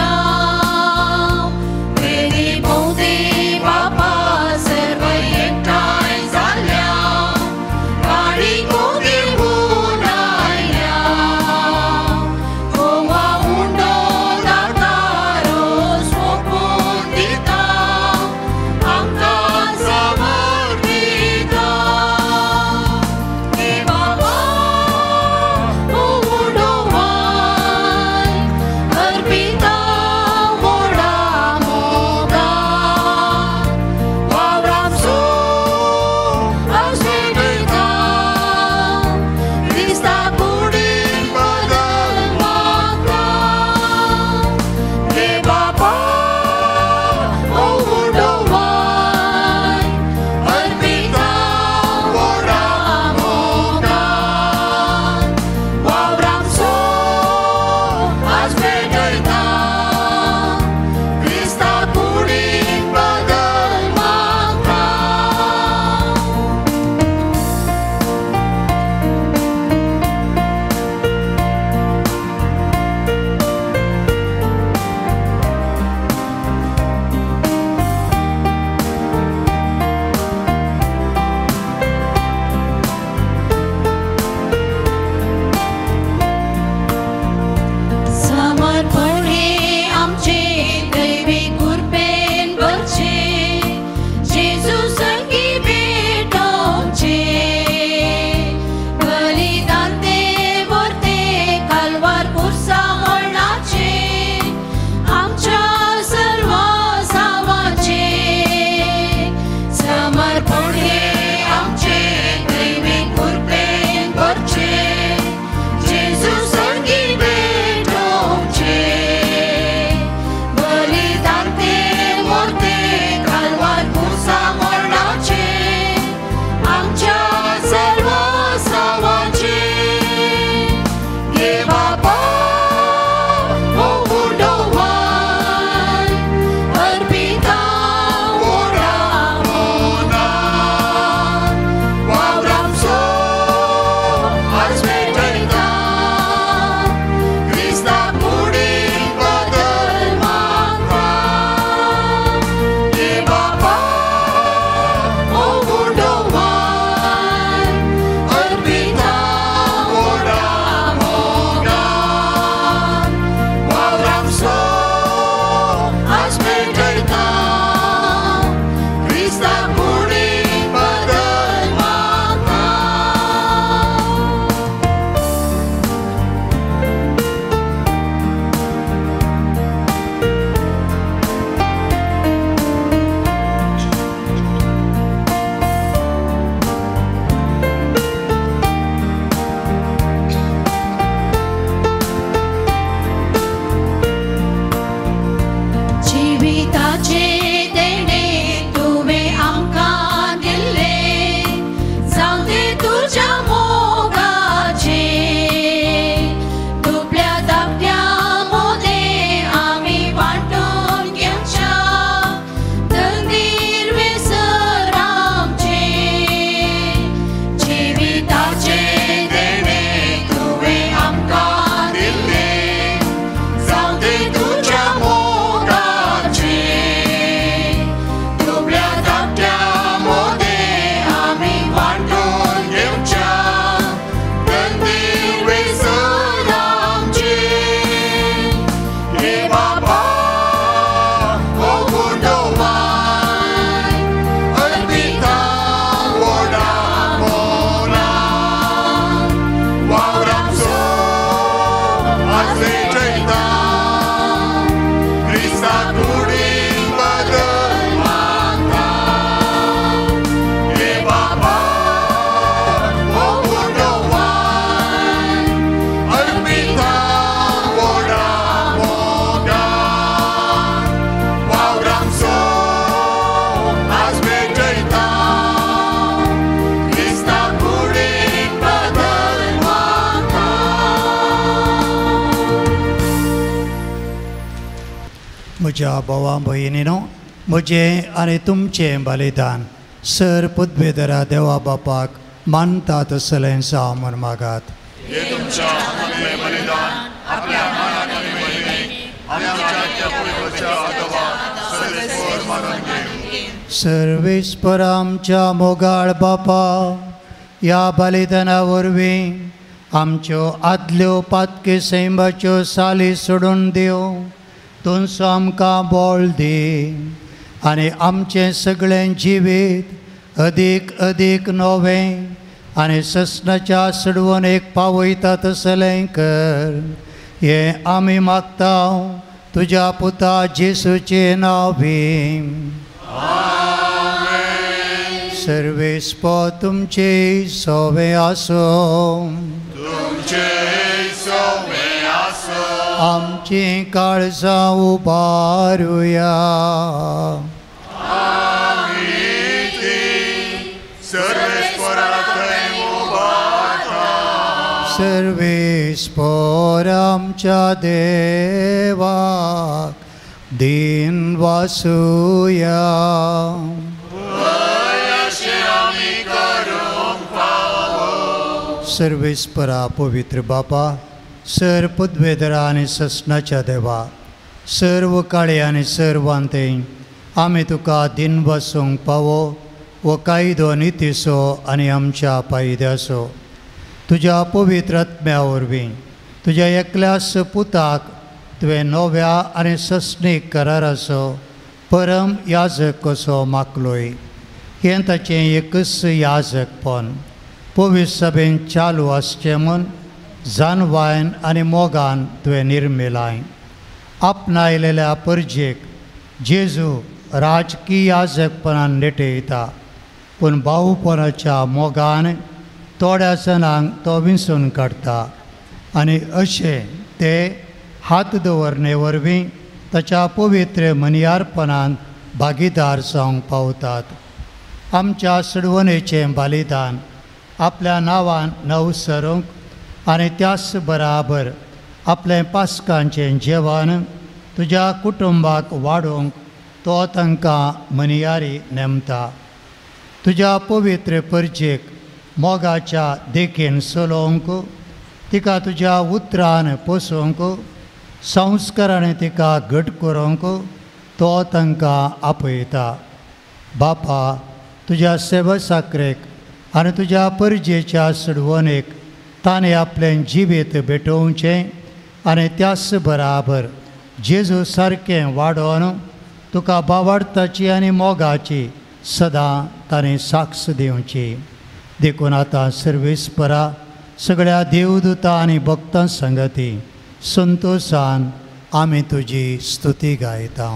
म्हज्या भावा भयणीनो, म्हजें आनी तुमचें बलिदान सर पदवेधरा देवा बापाक मानता तसलें जावं म्हूण मागात. सर्वेस्पर आमच्या मोगाळ बापा, ह्या बलिदाना वरवीं आमच्यो आदल्यो पातकी सैमाच्यो साली सोडून दिवं तुमचो आमकां बळ दी आनी आमचें सगळें जिवीत अदीक अदीक नवें आनी ससनाच्या सडवून एक पावयता तसलें कर. हें आमी मागता तुज्या पुता जेसूचें नांवी. सर्वेस्पर तुमचे सोवे आसूं. आमची काळजां उबारुया. सर्वेस्पर आमच्या देवाक दीन वासुया. सर्वेस्परा पवित्र बापा, सर पदवेधरा आनी ससनाच्या देवा, सर्व काळे आनी सर्वांते आमी तुका दिन वसूंक पावो वो कायदो नितीचो आनी आमच्या पायद्याचो. तुज्या पवित्र आत्म्या वरवीं तुज्या एकल्याच पुताक तुवें नव्या आनी ससनीक कराराचो परम याजक कसो मागलोय. हें ताचें एकच याजकपण पवित्र सभेन चालू आसचें म्हूण जानवायन आनी मोगान तुवें निर्मिलाय. आपणायलेल्या परजेक जेजू राजकीय याजकपणान नेटयता, पूण भावपणाच्या मोगान थोड्या जाणांक तो विंचून काडटा आनी अशें ते हात दवरणे वरवीं ताच्या पवित्र मनियारपणान भागीदार जावंक पावतात. आमच्या सडवणेचें बलिदान आपल्या नांवान नव सरूंक आनी त्याच बराबर आपलें पास्कांचें जेवण तुज्या कुटुंबाक वाडोवंक तो तांकां मनियारी नेमता. तुज्या पवित्र परजेक मोगाच्या देखीन चलोवंक, तिका तुज्या उतरान पोसोवंक, संस्कारान तिका घट करूंक तो तांकां आपयता. बापा, तुज्या सेवा साकरेक आनी तुज्या परजेच्या सडवणेक ताणें आपलें जिवीत भेटोवचें आनी त्याच बराबर जेजू सारकें वाडोवन तुका बावाडताची आनी मोगाची सदां ताणें साक्ष दिवची. देखून आतां सर्वेस्परा सगळ्या देवदूता आनी भक्तां संगती संतोशान आमी तुजी स्तुती गायता.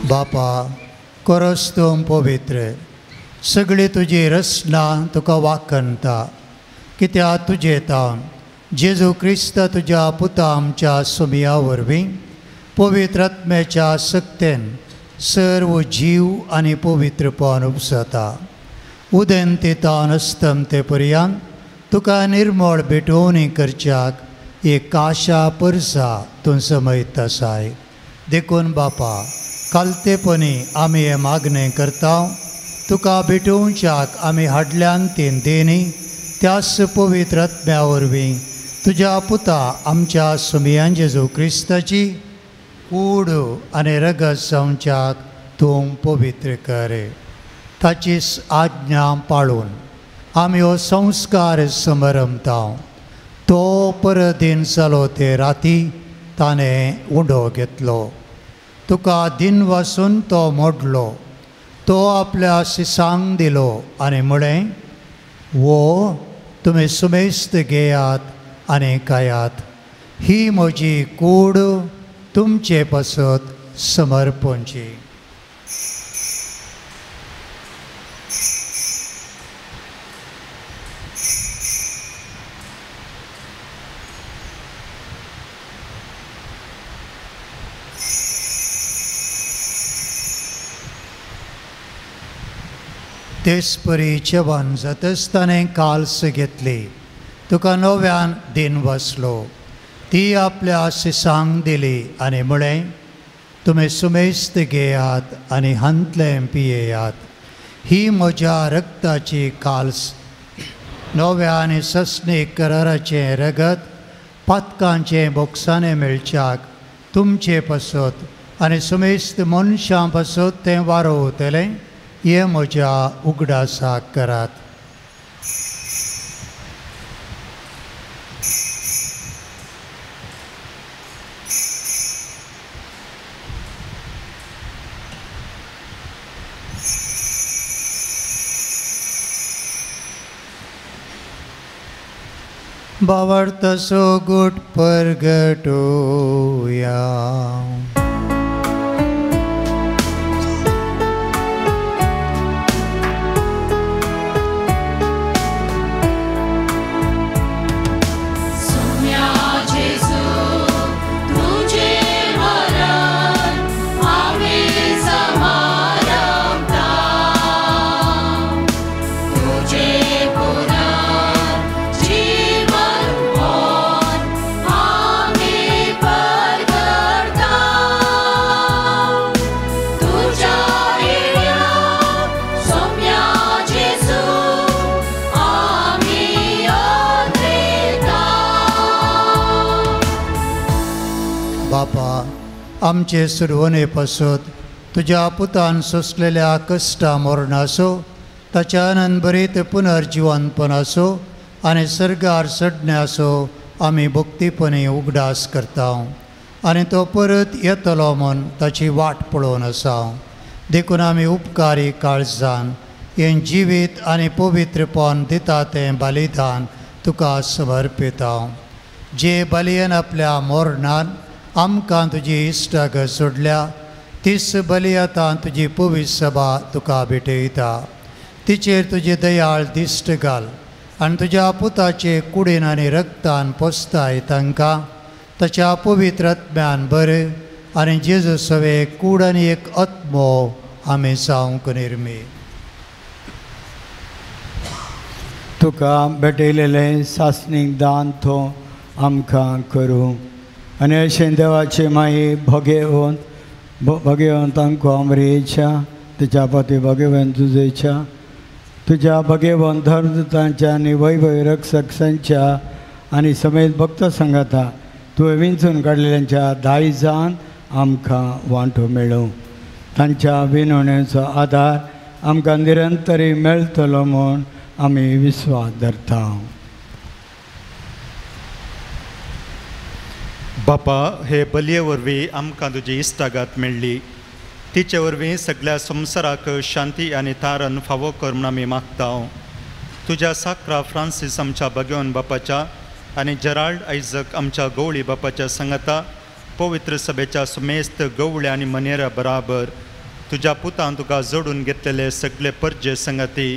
बापा, कोरस तूं पवित्र, सगळी तुजी रचना तुका वाखणता, कित्याक तुजे तावन जेजू क्रिस्त तुज्या पुता आमच्या सुमया वरवीं पवित्र आत्म्याच्या सक्तेन सर्व जीव आनी पवित्रपण उपसता. उदेंते तावन अस्तमते पर्यंत तुका निर्मळ भेटवणी करच्याक एक काशा परसा तूं समयत आसाय. देखून बापा कालतेपणी आमी हें मागणें करता, तुका भेटोवच्याक आमी हाडल्यान तीन देणी त्याच पवित्र आत्म्या वरवीं तुज्या पुता आमच्या सुमयान जेजू क्रिस्ताची कूड आनी रगत जावच्याक तूं पवित्र कर. ताची आज्ञा पाळून आमी हो संस्कार समरमता. तो परदीन जालो ते राती ताणें उंडो घेतलो, तुका दिन वासून तो मोडलो, तो आपल्या शिसांक दिलो आनी म्हळें, वो तुमी सुमेस्त घेयात आनी खायात, ही म्हजी कूड तुमचे पासत समर्पणची. तेचपरी जेवण जातच ताणें काल्स घेतली, तुका नव्यान दिन वसलो, ती आपल्या शिसांक दिली आनी म्हळें, तुमी सुमेस्त घेयात आनी हांतलें पियेयात, ही म्हज्या रक्ताची काल्स, नव्या आनी सस्नीक कराराचें रगत पातकांचें बोगसाणें मेळच्याक तुमचे पासत आनी सुमेस्त मनशां पासत तें वारोवतलें, हें म्हज्या उगडासाक करात. भावार्थाचो गूट परगटोया. आमचे सुरवणे पासत तुज्या पुतान सोंसलेल्या कश्टा मरणाचो, ताच्या आनंदभरीत पुनर्जिवनपणाचो आनी सर्गार चडण्याचो आमी भक्तीपणी उगडास करता आनी तो परत येतलो म्हूण ताची वाट पळोवन आसा. देखून आमी उपकारी काळजान हें जिवीत आनी पवित्रपण दिता तें बलिदान तुका समर्पिता. जे बलयन आपल्या मरणान आमकां तुजी इश्टागत सोडल्या, तीच बली आतां तुजी पवित्र सभा तुका भेटयता. तिचेर तुजी दयाळ दिश्ट घाल आनी तुज्या पुताचे कुडीन आनी रक्तान पोसताय तांकां ताच्या पवित्र आत्म्यान बरें आनी जेजू सवे कूड आनी एक आत्मो आमी जावंक निर्मी. तुका भेटयलेलें सासणीक दान तो आमकां करूं आनी अशें देवाचे माई भगेवंत भगेवंतांक अमरेच्या तुज्या पती भगेवंत तुजेच्या तुज्या भगेवंत धर्मदूतांच्या आनी वैभव रक्षकांच्या आनी समेत भक्त संगाता तुवें विंचून काडलेल्यांच्या दायजान आमकां वांटो मेळूं. तांच्या विनवणेचो आदार आमकां निरंतरी मेळटलो म्हूण आमी विस्वास धरता. बापा, हे बलये वरवीं आमकां तुजी इश्टागत मेळ्ळी, तिचे वरवीं सगळ्या संवसाराक शांती आनी तारण फावो कर म्हूण आमी मागता. तुज्या साक्रा फ्रांसीस आमच्या भगवान बापाच्या आनी जेराल्ड आयजक आमच्या गवळी बापाच्या सांगाता पवित्र सभेच्या सुमेस्त गवळ्या आनी मनेरा बराबर तुज्या पुतान तुका जोडून घेतलेले सगळे परजे संगाती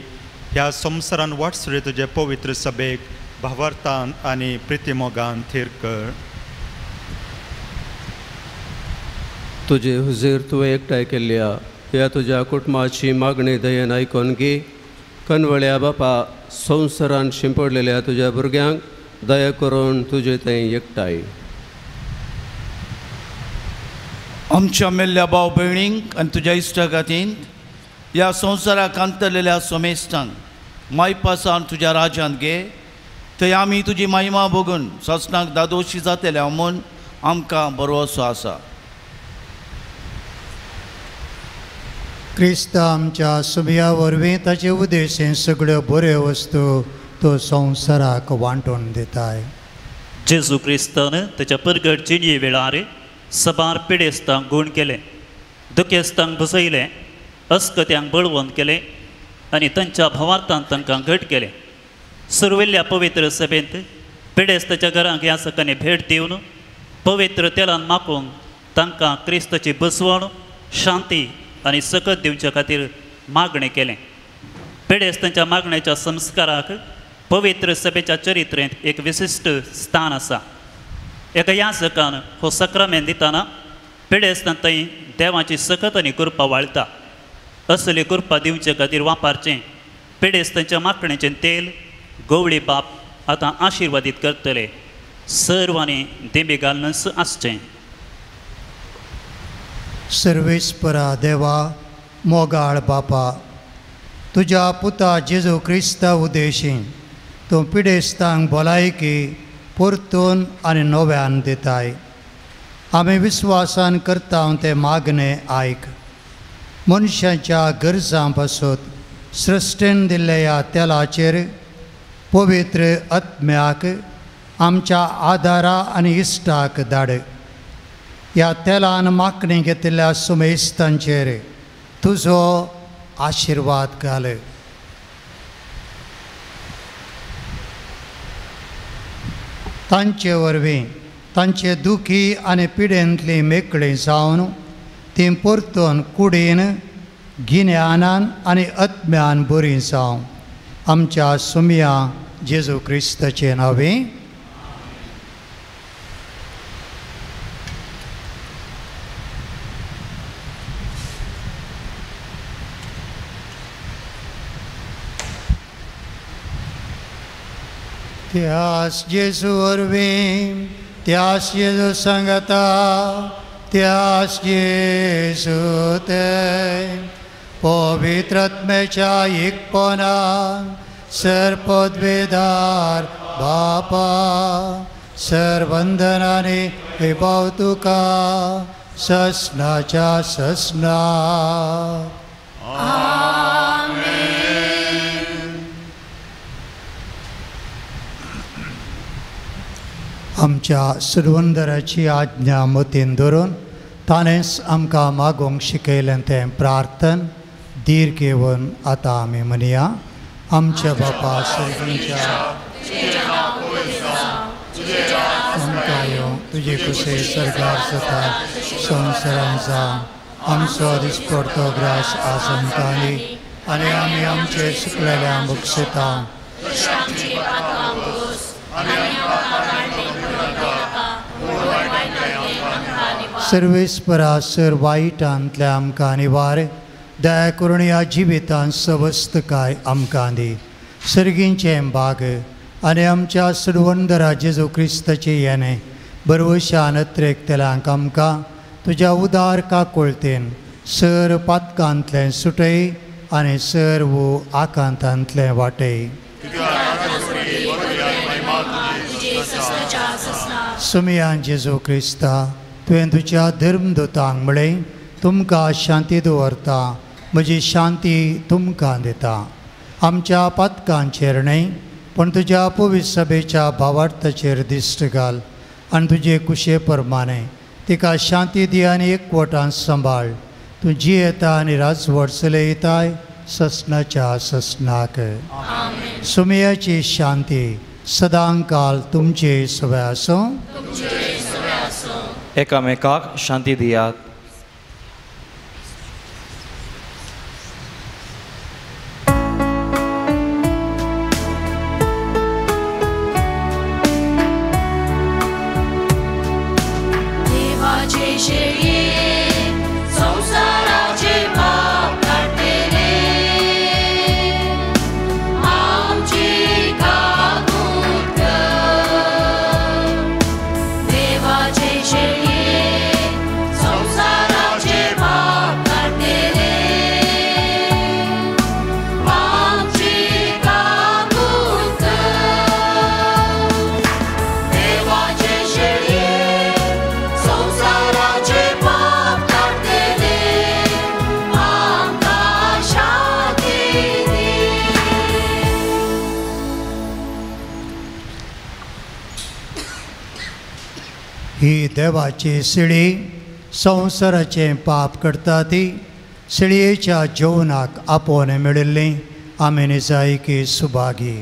ह्या संवसारान वाटसुरे तुजे पवित्र सभेक भावार्थान आनी प्रितीमोगान थीर कर. तुजे हुजीर तुवें एकठांय केल्ल्या ह्या तुज्या कुटुंबाची मागणी दयेन आयकून घे कनवळ्या बापा संवसारान शिंपडलेल्या तुज्या भुरग्यांक दया करून तुजे थंय एकठांय। आमच्या मेल्ल्या भाव भयणींक आनी तुज्या इश्टागातीन ह्या संवसाराक अंतरलेल्या सोमेस्तांक मायपासान तुज्या राज्यांत घे, थंय आमी तुजी महिमा भोगून ससनाक दादोशी जातले म्हूण आमकां भरवसो आसा। क्रिस्त आमच्या सुमया वरवीं ताचे उद्देशीन सगळ्यो बऱ्यो वस्तू तो संवसाराक वांटून दिताय। जेजू क्रिस्तान ताच्या परगट जिणये वेळार सबार पिडेस्तांक गूण केले, दुखेस्तांक बसयले, अस्कत्यांक बळवंत केले आनी तांच्या भावार्थान तांकां घट केले। सुरवेल्ल्या पवित्र सभेंत पिडेस्ताच्या घरांक ह्या सकाळी भेट दिवन पवित्र तेलान माकोवन तांकां क्रिस्ताची बसवण, शांती आनी सकत दिवचे खातीर मागणें केलें। पिडेस्तांच्या मागण्याच्या संस्काराक पवित्र सभेच्या चरित्रेंत एक विशिश्ट स्थान आसा। एका याचकान हो सक्रामेंत दितना पिडेस्तां थंय देवाची सकत आनी कृपा वाळटा। असली कृपा दिवचे खातीर वापरचें पिडेस्तांच्या मागणेचें तेल गवळी बाप आतां आशिर्वादीत करतले। सर्वांनी देंबी घालूनच आसचें। सर्वेस्परा देवा मोगाळ बापा, तुज्या पुता जेजू क्रिस्ता उद्देशीन तूं पिडेस्तांक भलायकी परतून आनी नव्यान दिताय। आमी विस्वासान करता तें मागणें आयक। मनशाच्या गरजां पासत सृश्टीन दिल्ल्या ह्या तेलाचेर पवित्र आत्म्याक आमच्या आदारा आनी इश्टाक धाड। ह्या तेलान मागणी घेतिल्ल्या सुमेस्तांचेर तुजो आशिर्वाद घाल। तांचे वरवीं तांचे दुखी आनी पिडेंतली मेकळी जावन तीं परतून कुडीन गिन्यानान आनी आत्म्यान बरीं जावं। आमच्या सुमया जेजू क्रिस्ताचे नांवे। त्यास जेजू वरवीं, त्यास जेजू सांगता, त्यास जेजू ते पवित्र आत्म्याच्या एकपणान सर्पद्वेदार बापा सर्वंदनाने विभाव तुका ससनाच्या ससना। आमच्या सुरवंदराची आज्ञा मतीन धरून ताणेंच आमकां मागूंक शिकयलें तें प्रार्थन धीर घेवन आतां आमी म्हणया। आमच्या बापा सर्गांच्या आमकां येवं तुजे कुशे सरकार जाता संवसारांत जावं। आमचो दिसपडतो ग्रास आज आमकां दी आनी आमी आमचे सुकलेल्या बक्षिता सर्वेस्परा सर वायटांतल्या आमकां निवार दया करून ह्या जिवितांत सवस्तकाय आमकां दी। सर्गींचें बाग आनी आमच्या सुडवंदरा जेजू क्रिस्ताचें येणें बरवशान अत्रेकतल्यांक आमकां तुज्या उदार काकुळतेन सर पातकांतलें सुटय आनी सर्व आकांतांतलें वाटय। सुमयान जेजू क्रिस्ता तुवें तुज्या धर्मदूतांक म्हळें तुमकां शांती दवरता, म्हजी शांती तुमकां दिता। आमच्या पातकांचेर न्हय पूण तुज्या पवित्र सभेच्या भावार्थाचेर दिश्ट घाल आनी तुजे कुशे प्रमाणे तिका शांती दी आनी एकवटान सांबाळ। तूं जियेता आनी राजवट चलयताय ससनाच्या ससनाक। सुमयाची शांती सदांकाल तुमचे सवय आसूं। एकामेकाक शांती दियात। देवाचे शेळये संवसाराचे पाप काडटले, ही देवाची शिळी संवसाराचें पाप करता ती शिळयेच्या जेवणाक आपोवन मेळिल्ली आमी निजायकी सुभागी.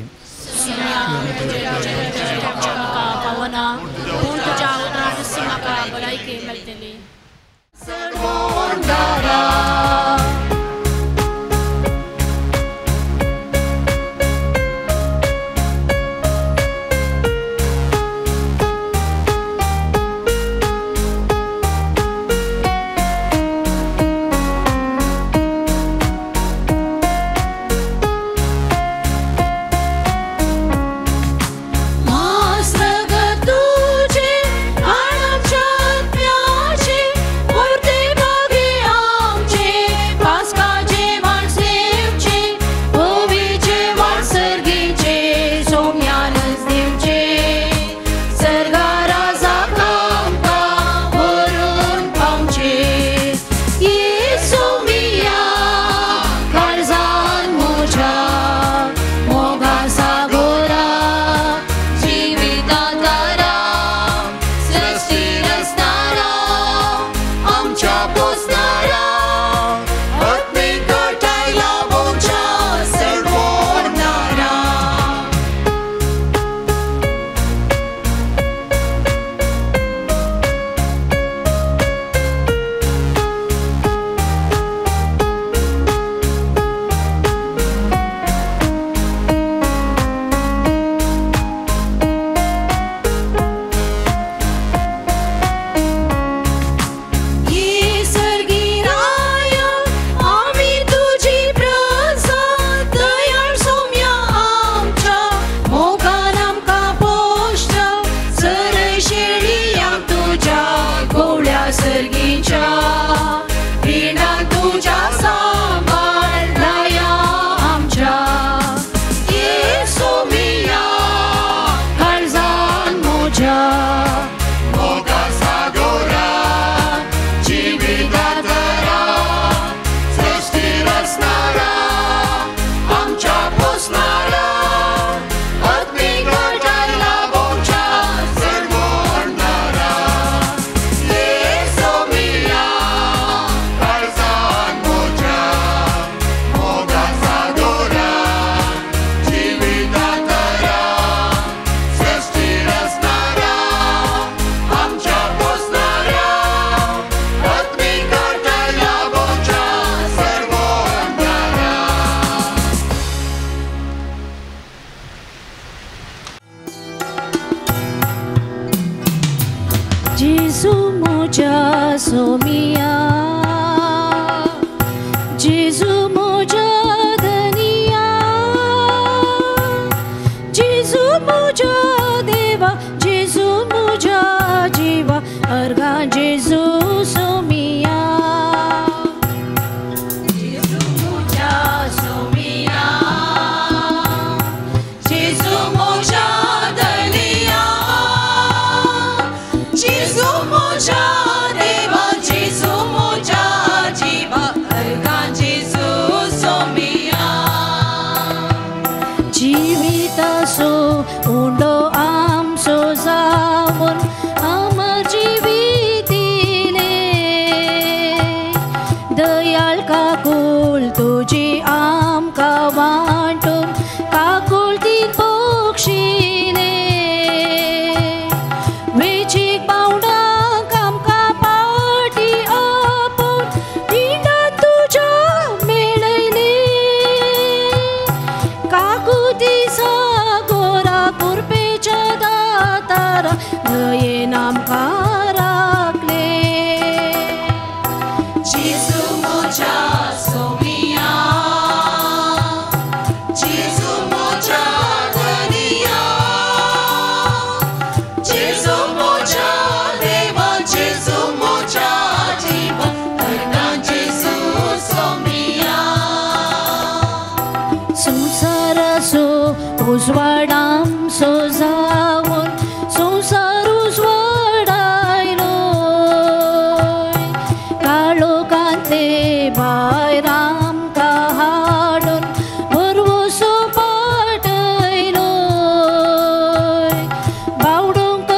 बावडूंक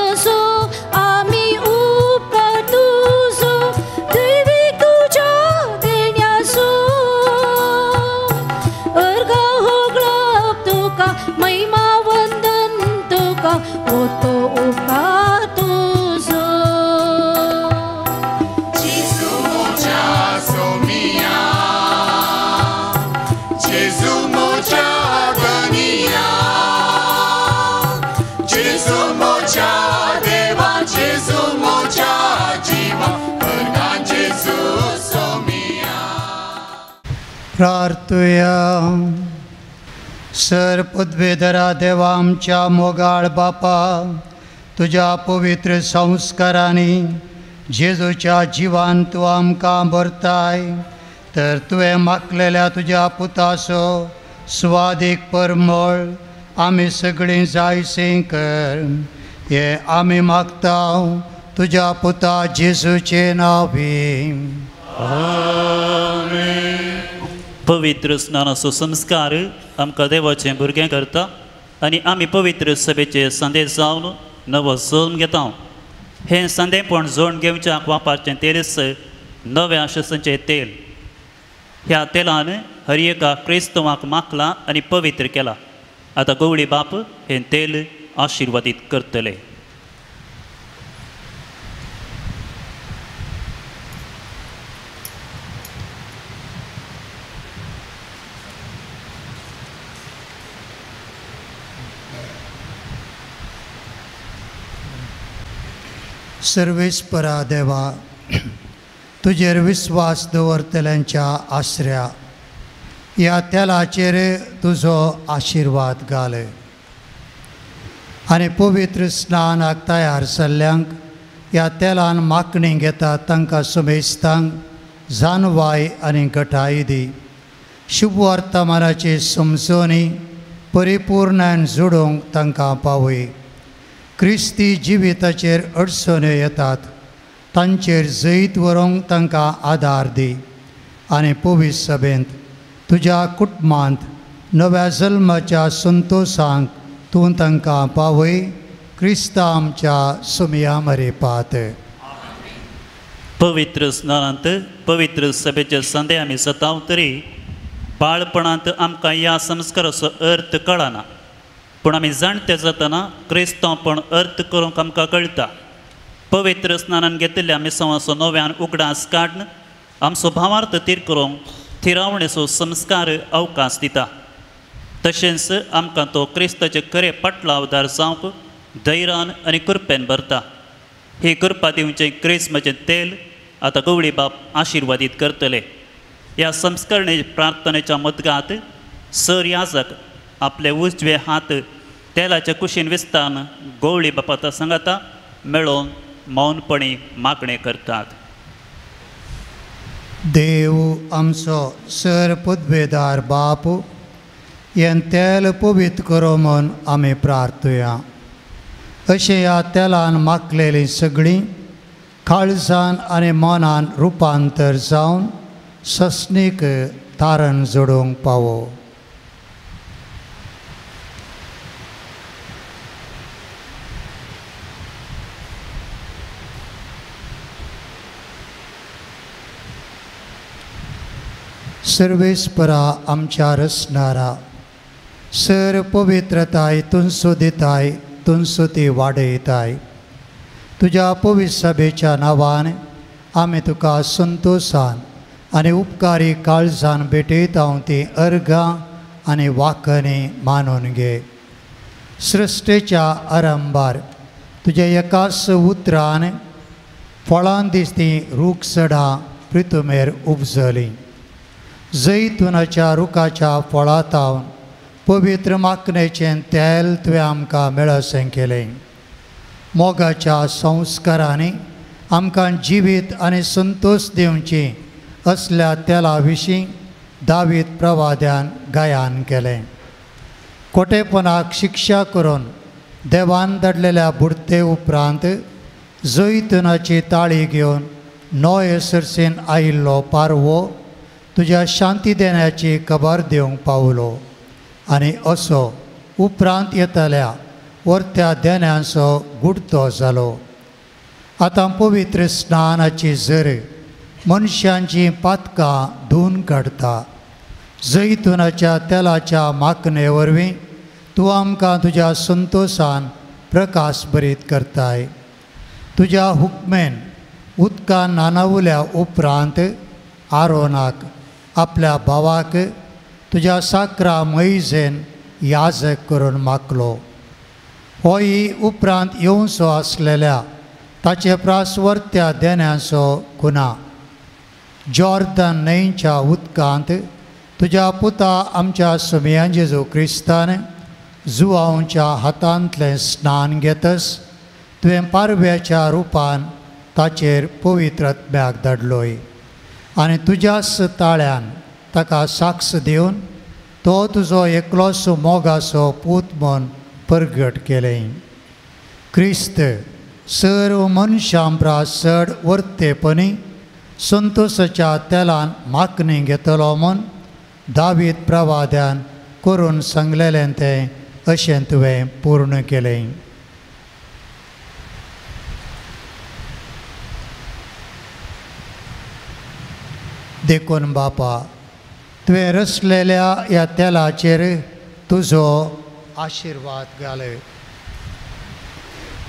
उपकार तुजो Gesù moja somia Gesù moja gania Gesù moja deva Gesù moja jiva Pergan Gesù somia प्रार्थुया. सर पदवेधरा देवा आमच्या मोगाळ बापा तुज्या पवित्र संस्कारांनी जेजूच्या जिवान तूं आमकां भरताय तर तुवें मागलेल्या तुज्या पुताचो स्वादीक परमळ आमी सगळीं जायसी कर हे आमी मागता तुज्या पुता जेजूचे नांवी. पवित्र स्नानाचो संस्कार आमकां देवाचें भुरगें करता आनी आमी पवित्र सभेचे संदेश जावन नवो जल्म घेता. हें संदेपण जोड घेवच्याक वापरचें तेलच नव्या शसंचें तेल. ह्या तेलान हर एका क्रिस्तवाक माखला आनी पवित्र केला. आतां गवळी बाप हें तेल आशिर्वादीत करतले. सर्वेस्परा देवा तुजेर विस्वास दवरतल्यांच्या आसऱ्या ह्या तेलाचेर तुजो आशिर्वाद घाल आनी पवित्र स्नानाक तयार जाल्ल्यांक ह्या तेलान मागणी घेता तांकां सुमेस्तांक जानवाय आनी घटाय दी. शुभ वर्तमानाची समजणी परिपूर्णान जोडूंक तांकां पावय. क्रिस्ती जिविताचेर अडचण्यो येतात तांचेर जैत व्हरूंक तांकां आदार दी आनी पवित्र सभेंत तुज्या कुटुंबांत नव्या जल्माच्या संतोशांक तूं तांकां पावय. क्रिस्ता आमच्या सुमया मरेपात. पवित्र स्नानांत पवित्र सभेचे संदे आमी जाता तरी बाळपणांत आमकां ह्या संस्काराचो अर्थ कळना पूण आमी जाणटे जातना क्रिस्तांवपण अर्थ करूंक आमकां कळटा. पवित्र स्नानान घेतिल्ल्या मिसांवाचो नव्यान उगडास काडून आमचो भावार्थ थीर करूंक थिरावणेचो संस्कार अवकाश दिता. तशेंच आमकां तो क्रिस्ताचे खरे पाटलावदार जावंक धैर्यान आनी कृपेन भरता. ही कृपा दिवचें क्रिस्माचें तेल आतां गवळी बाप आशिर्वादीत करतले. ह्या संस्करणे प्रार्थनेच्या मदगात सर याजक आपले उजवे हात तेलाच्या कुशीन विस्तान गवळी बापाता सांगाता मेळोवन मौनपणी मागणें करतात. देव आमचो सर पदवेदार बाप हें तेल पवित्र करो म्हूण आमी प्रार्थुया. अशें ह्या तेलान मागलेलीं सगळीं काळजान आनी मनान रुपांतर जावन सस्नीक तारण जोडूंक पावो. सर्वेस्परा आमच्या रचणारा सर पवित्रताय तुंसू दिताय तुंसू ती वाडयताय. तुज्या पवित्र सभेच्या नांवान आमी तुका संतोशान आनी उपकारी काळजान भेटयता ती अर्घां आनी वाखणी मानून घे. सृश्टेच्या आरंभार तुज्या एकाच उतरान फळां दिसती रूख सडां प्रितुमेर उपजली. जैतुनाच्या रुखाच्या फळांतावन पवित्र माखणेचें तेल तुवें आमकां मेळसें केलें. मोगाच्या संस्कारांनी आमकां जिवीत आनी संतोश दिवची असल्या तेला विशीं दावीत प्रवाद्यान गायन केलें. कोटेपणाक शिक्षा करून देवान धाडलेल्या बुडते उपरांत जैतुनाची ताळी घेवन नोये सरसेन आयिल्लो पारवो तुज्या शांती देण्याची खबर दिवंक पावलो आनी असो उपरांत येतल्या वरत्या देण्यांचो गुडतो जालो. आतां पवित्र स्नानाची जर मनशांची पातकां धुवन काडटा. जैतुनाच्या तेलाच्या माखणे वरवीं तूं आमकां तुज्या संतोशान प्रकाश बरीत करताय. तुज्या हुकमेन उदकान न्हाणावल्या उपरांत आरोनाक आपल्या भावाक तुज्या साकरा मैजेन याजक करून मागलो. होय उपरांत येवचो आसलेल्या ताचे प्रासवर्त्या देण्याचो गुना जॉर्दन न्हंयच्या उदकांत तुज्या पुता आमच्या सुमयान जेजू क्रिस्तान जुवांवच्या हातांतलें स्नान घेतस तुवें पारव्याच्या रुपान ताचेर पवित्र आत्म्याक धाडलोय आनी तुज्याच ताळ्यान ताका साक्ष दिवन तो तुजो एकलोसो मोगाचो पूत म्हूण परगट केलें. क्रिस्त सर्व मनशां प्रास चड वर्तेपणी संतोसाच्या तेलान मागणी घेतलो म्हूण दावीद प्रवाद्यान करून सांगलेलें तें अशें तुवें पूर्ण केलें. देखून बापा तुवें रचलेल्या ह्या तेलाचेर तुजो आशिर्वाद घालय.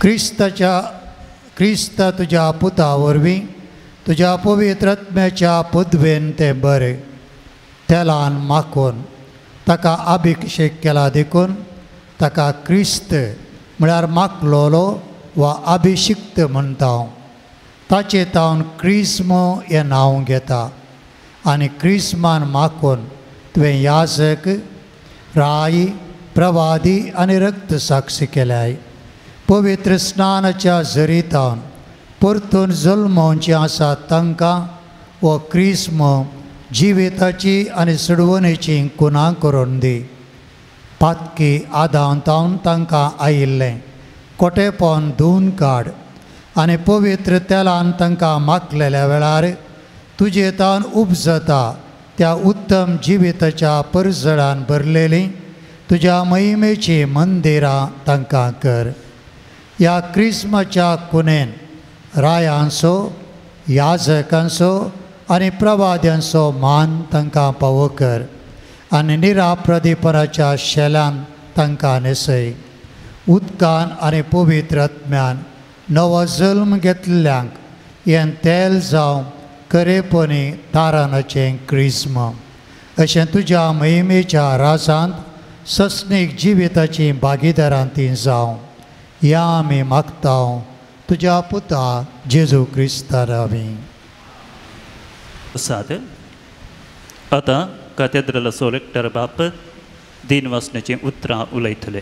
क्रिस्त तुज्या पुता वरवीं तुज्या पवित्र आत्म्याच्या पदवेन तें बरें तेलान माखून ताका अभिषेक केला देखून ताका क्रिस्त म्हळ्यार माखलोलो वा अभिषिक्त म्हणटा. ताचे तावन क्रिस्म हें नांव घेता आनी क्रिस्मान माखून तुवें याजक राय प्रवादी आनी रक्त साक्षी केल्याय. पवित्र स्नानाच्या जरितान परतून जल्मोवचें आसा तांकां हो क्रिस्म जिविताची आनी सोडवणेची कुनां करून दी. पातकी आदावन तावन तांकां आयिल्लें कोटेपण धुवन काड आनी पवित्र तेलान तांकां माखलेल्या वेळार तुजे तावन उपजता त्या उत्तम जिविताच्या परजळान भरलेलीं तुज्या महिमेचीं मंदिरां तांकां कर. ह्या क्रिस्माच्या कुनेन रायांचो याजकांचो आनी प्रवाद्यांचो मान तांकां पावो कर आनी निराप्रदीपणाच्या शेल्यान तांकां न्हेसय. उदकान आनी पवित्र आत्म्यान नवो जल्म घेतल्ल्यांक हें तेल जावं खरेपणी तारानाचें क्रिस्म अशें तुज्या महिमेच्या राजांत सस्नीक जिविताची भागीदारां ती जावं. ह्या आमी मागता तुज्या पुता जेजू क्रिस्ता आमी. साद आतां कातेद्रलाचो रेक्टर बाप दिन वाचण्याचीं उतरां उलयतले.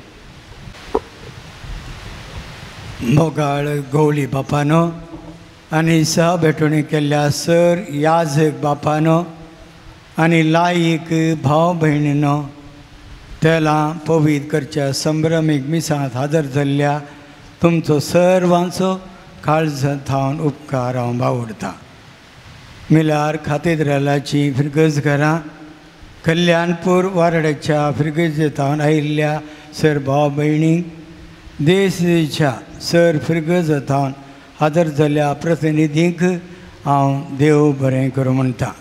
मोगाळ गवळी बापानो आनी सह भेटवणी केल्ल्या सर याजक बापानो आनी लायक भाव भयणीनो तेलां पवीत करच्या संभ्रमीक मिसांत हाजर जाल्ल्या तुमचो सर्वांचो काळजांत थावन उपकार हांव बावडटा. मिलार खातेद्रालाची फिरगज घरां कल्याणपूर वारड्याच्या फिरगजे थावन आयिल्ल्या सर भाव भयणींक देशच्या सर फिरगज थावन हाजर जाल्ल्या प्रतिनिधींक हांव देव बरें करूं म्हणटा.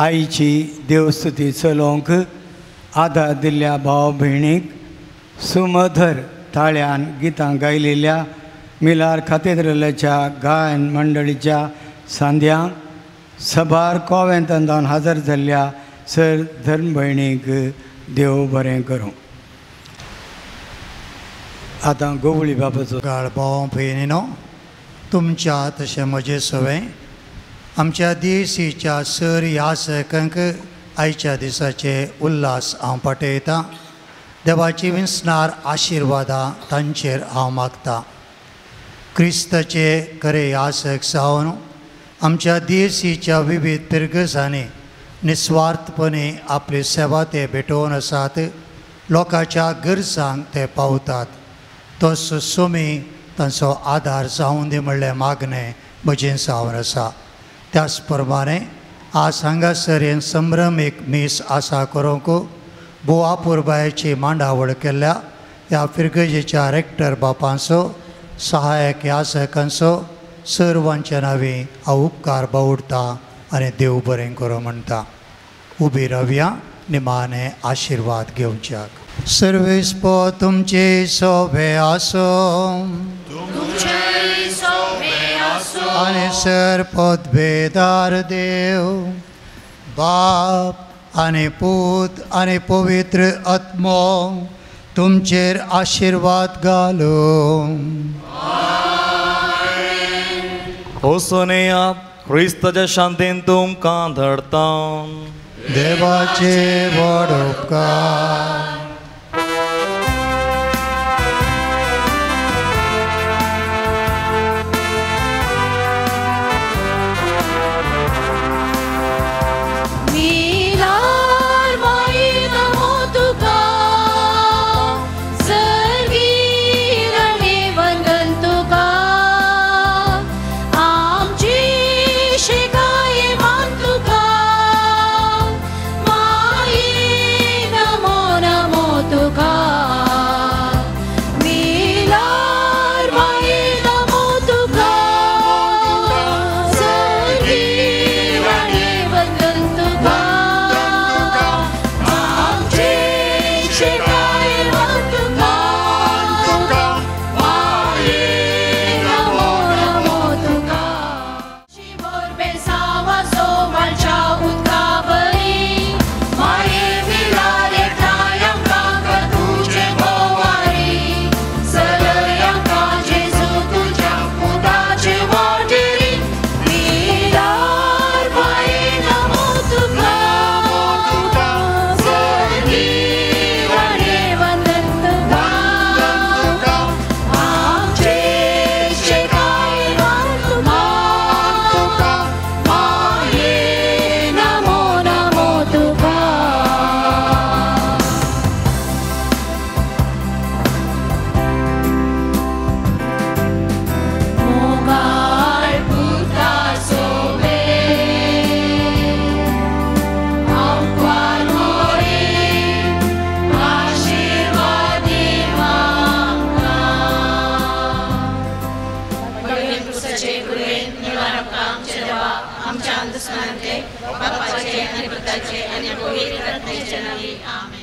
आईची देवस्तुती चलोवंक आदार दिल्ल्या भाव भयणीक सुमधर ताळ्यान गितां गायलेल्या मिलार खातेद्रलाच्या गायन मंडळीच्या सांद्यांक सभार कोवेंतान जावन हाजर जाल्ल्या सर धर्म भयणीक देव बरें करूं. आतां गोवळी बाबाचो गाळ भाव भयणीनो तुमच्या तशें म्हजें सवें आमच्या देशीच्या सर याजकांक आयच्या दिसाचे उल्हास हांव पाठयतां. देवाची विंचणार आशिर्वादां तांचेर हांव मागतां. क्रिस्ताचे खरे याजक जावन आमच्या देशीच्या विविध पिरगजांनी निस्वार्थपणे आपली सेवा ते भेटोवन आसात. लोकांच्या गरजांक ते पावतात. तोच सोमी तांचो आदार जावूं दी म्हणलें मागणें म्हजें जावन आसा. त्याच प्रमाणे आज हांगासर हें संभ्रमीक मीस आसा करूंक बोवा पुरबायेची मांडावळ केल्ल्या ह्या फिरगजेच्या रेक्टर बापांचो सहायक याजकांचो सर्वांच्या नांवी हांव उपकार बावडटा आनी देव बरें करूं म्हणटा. उबी रावया निमाणे आशिर्वाद घेवच्याक. सर्वेस्पो तुमचे सोबे आसूं आनी सर पदभेदार देव बाप आनी पूत आनी पवित्र आत्मो तुमचेर आशिर्वाद घालूं. वचोनया क्रिस्ताच्या शांतीन तुमकां धाडता. देवाचे व्हड उपकार. आमच्या दुस्मनांचे बापाचे आनी पुताचे आनी पवित्र आत्म्याच्या नांवी आमेन.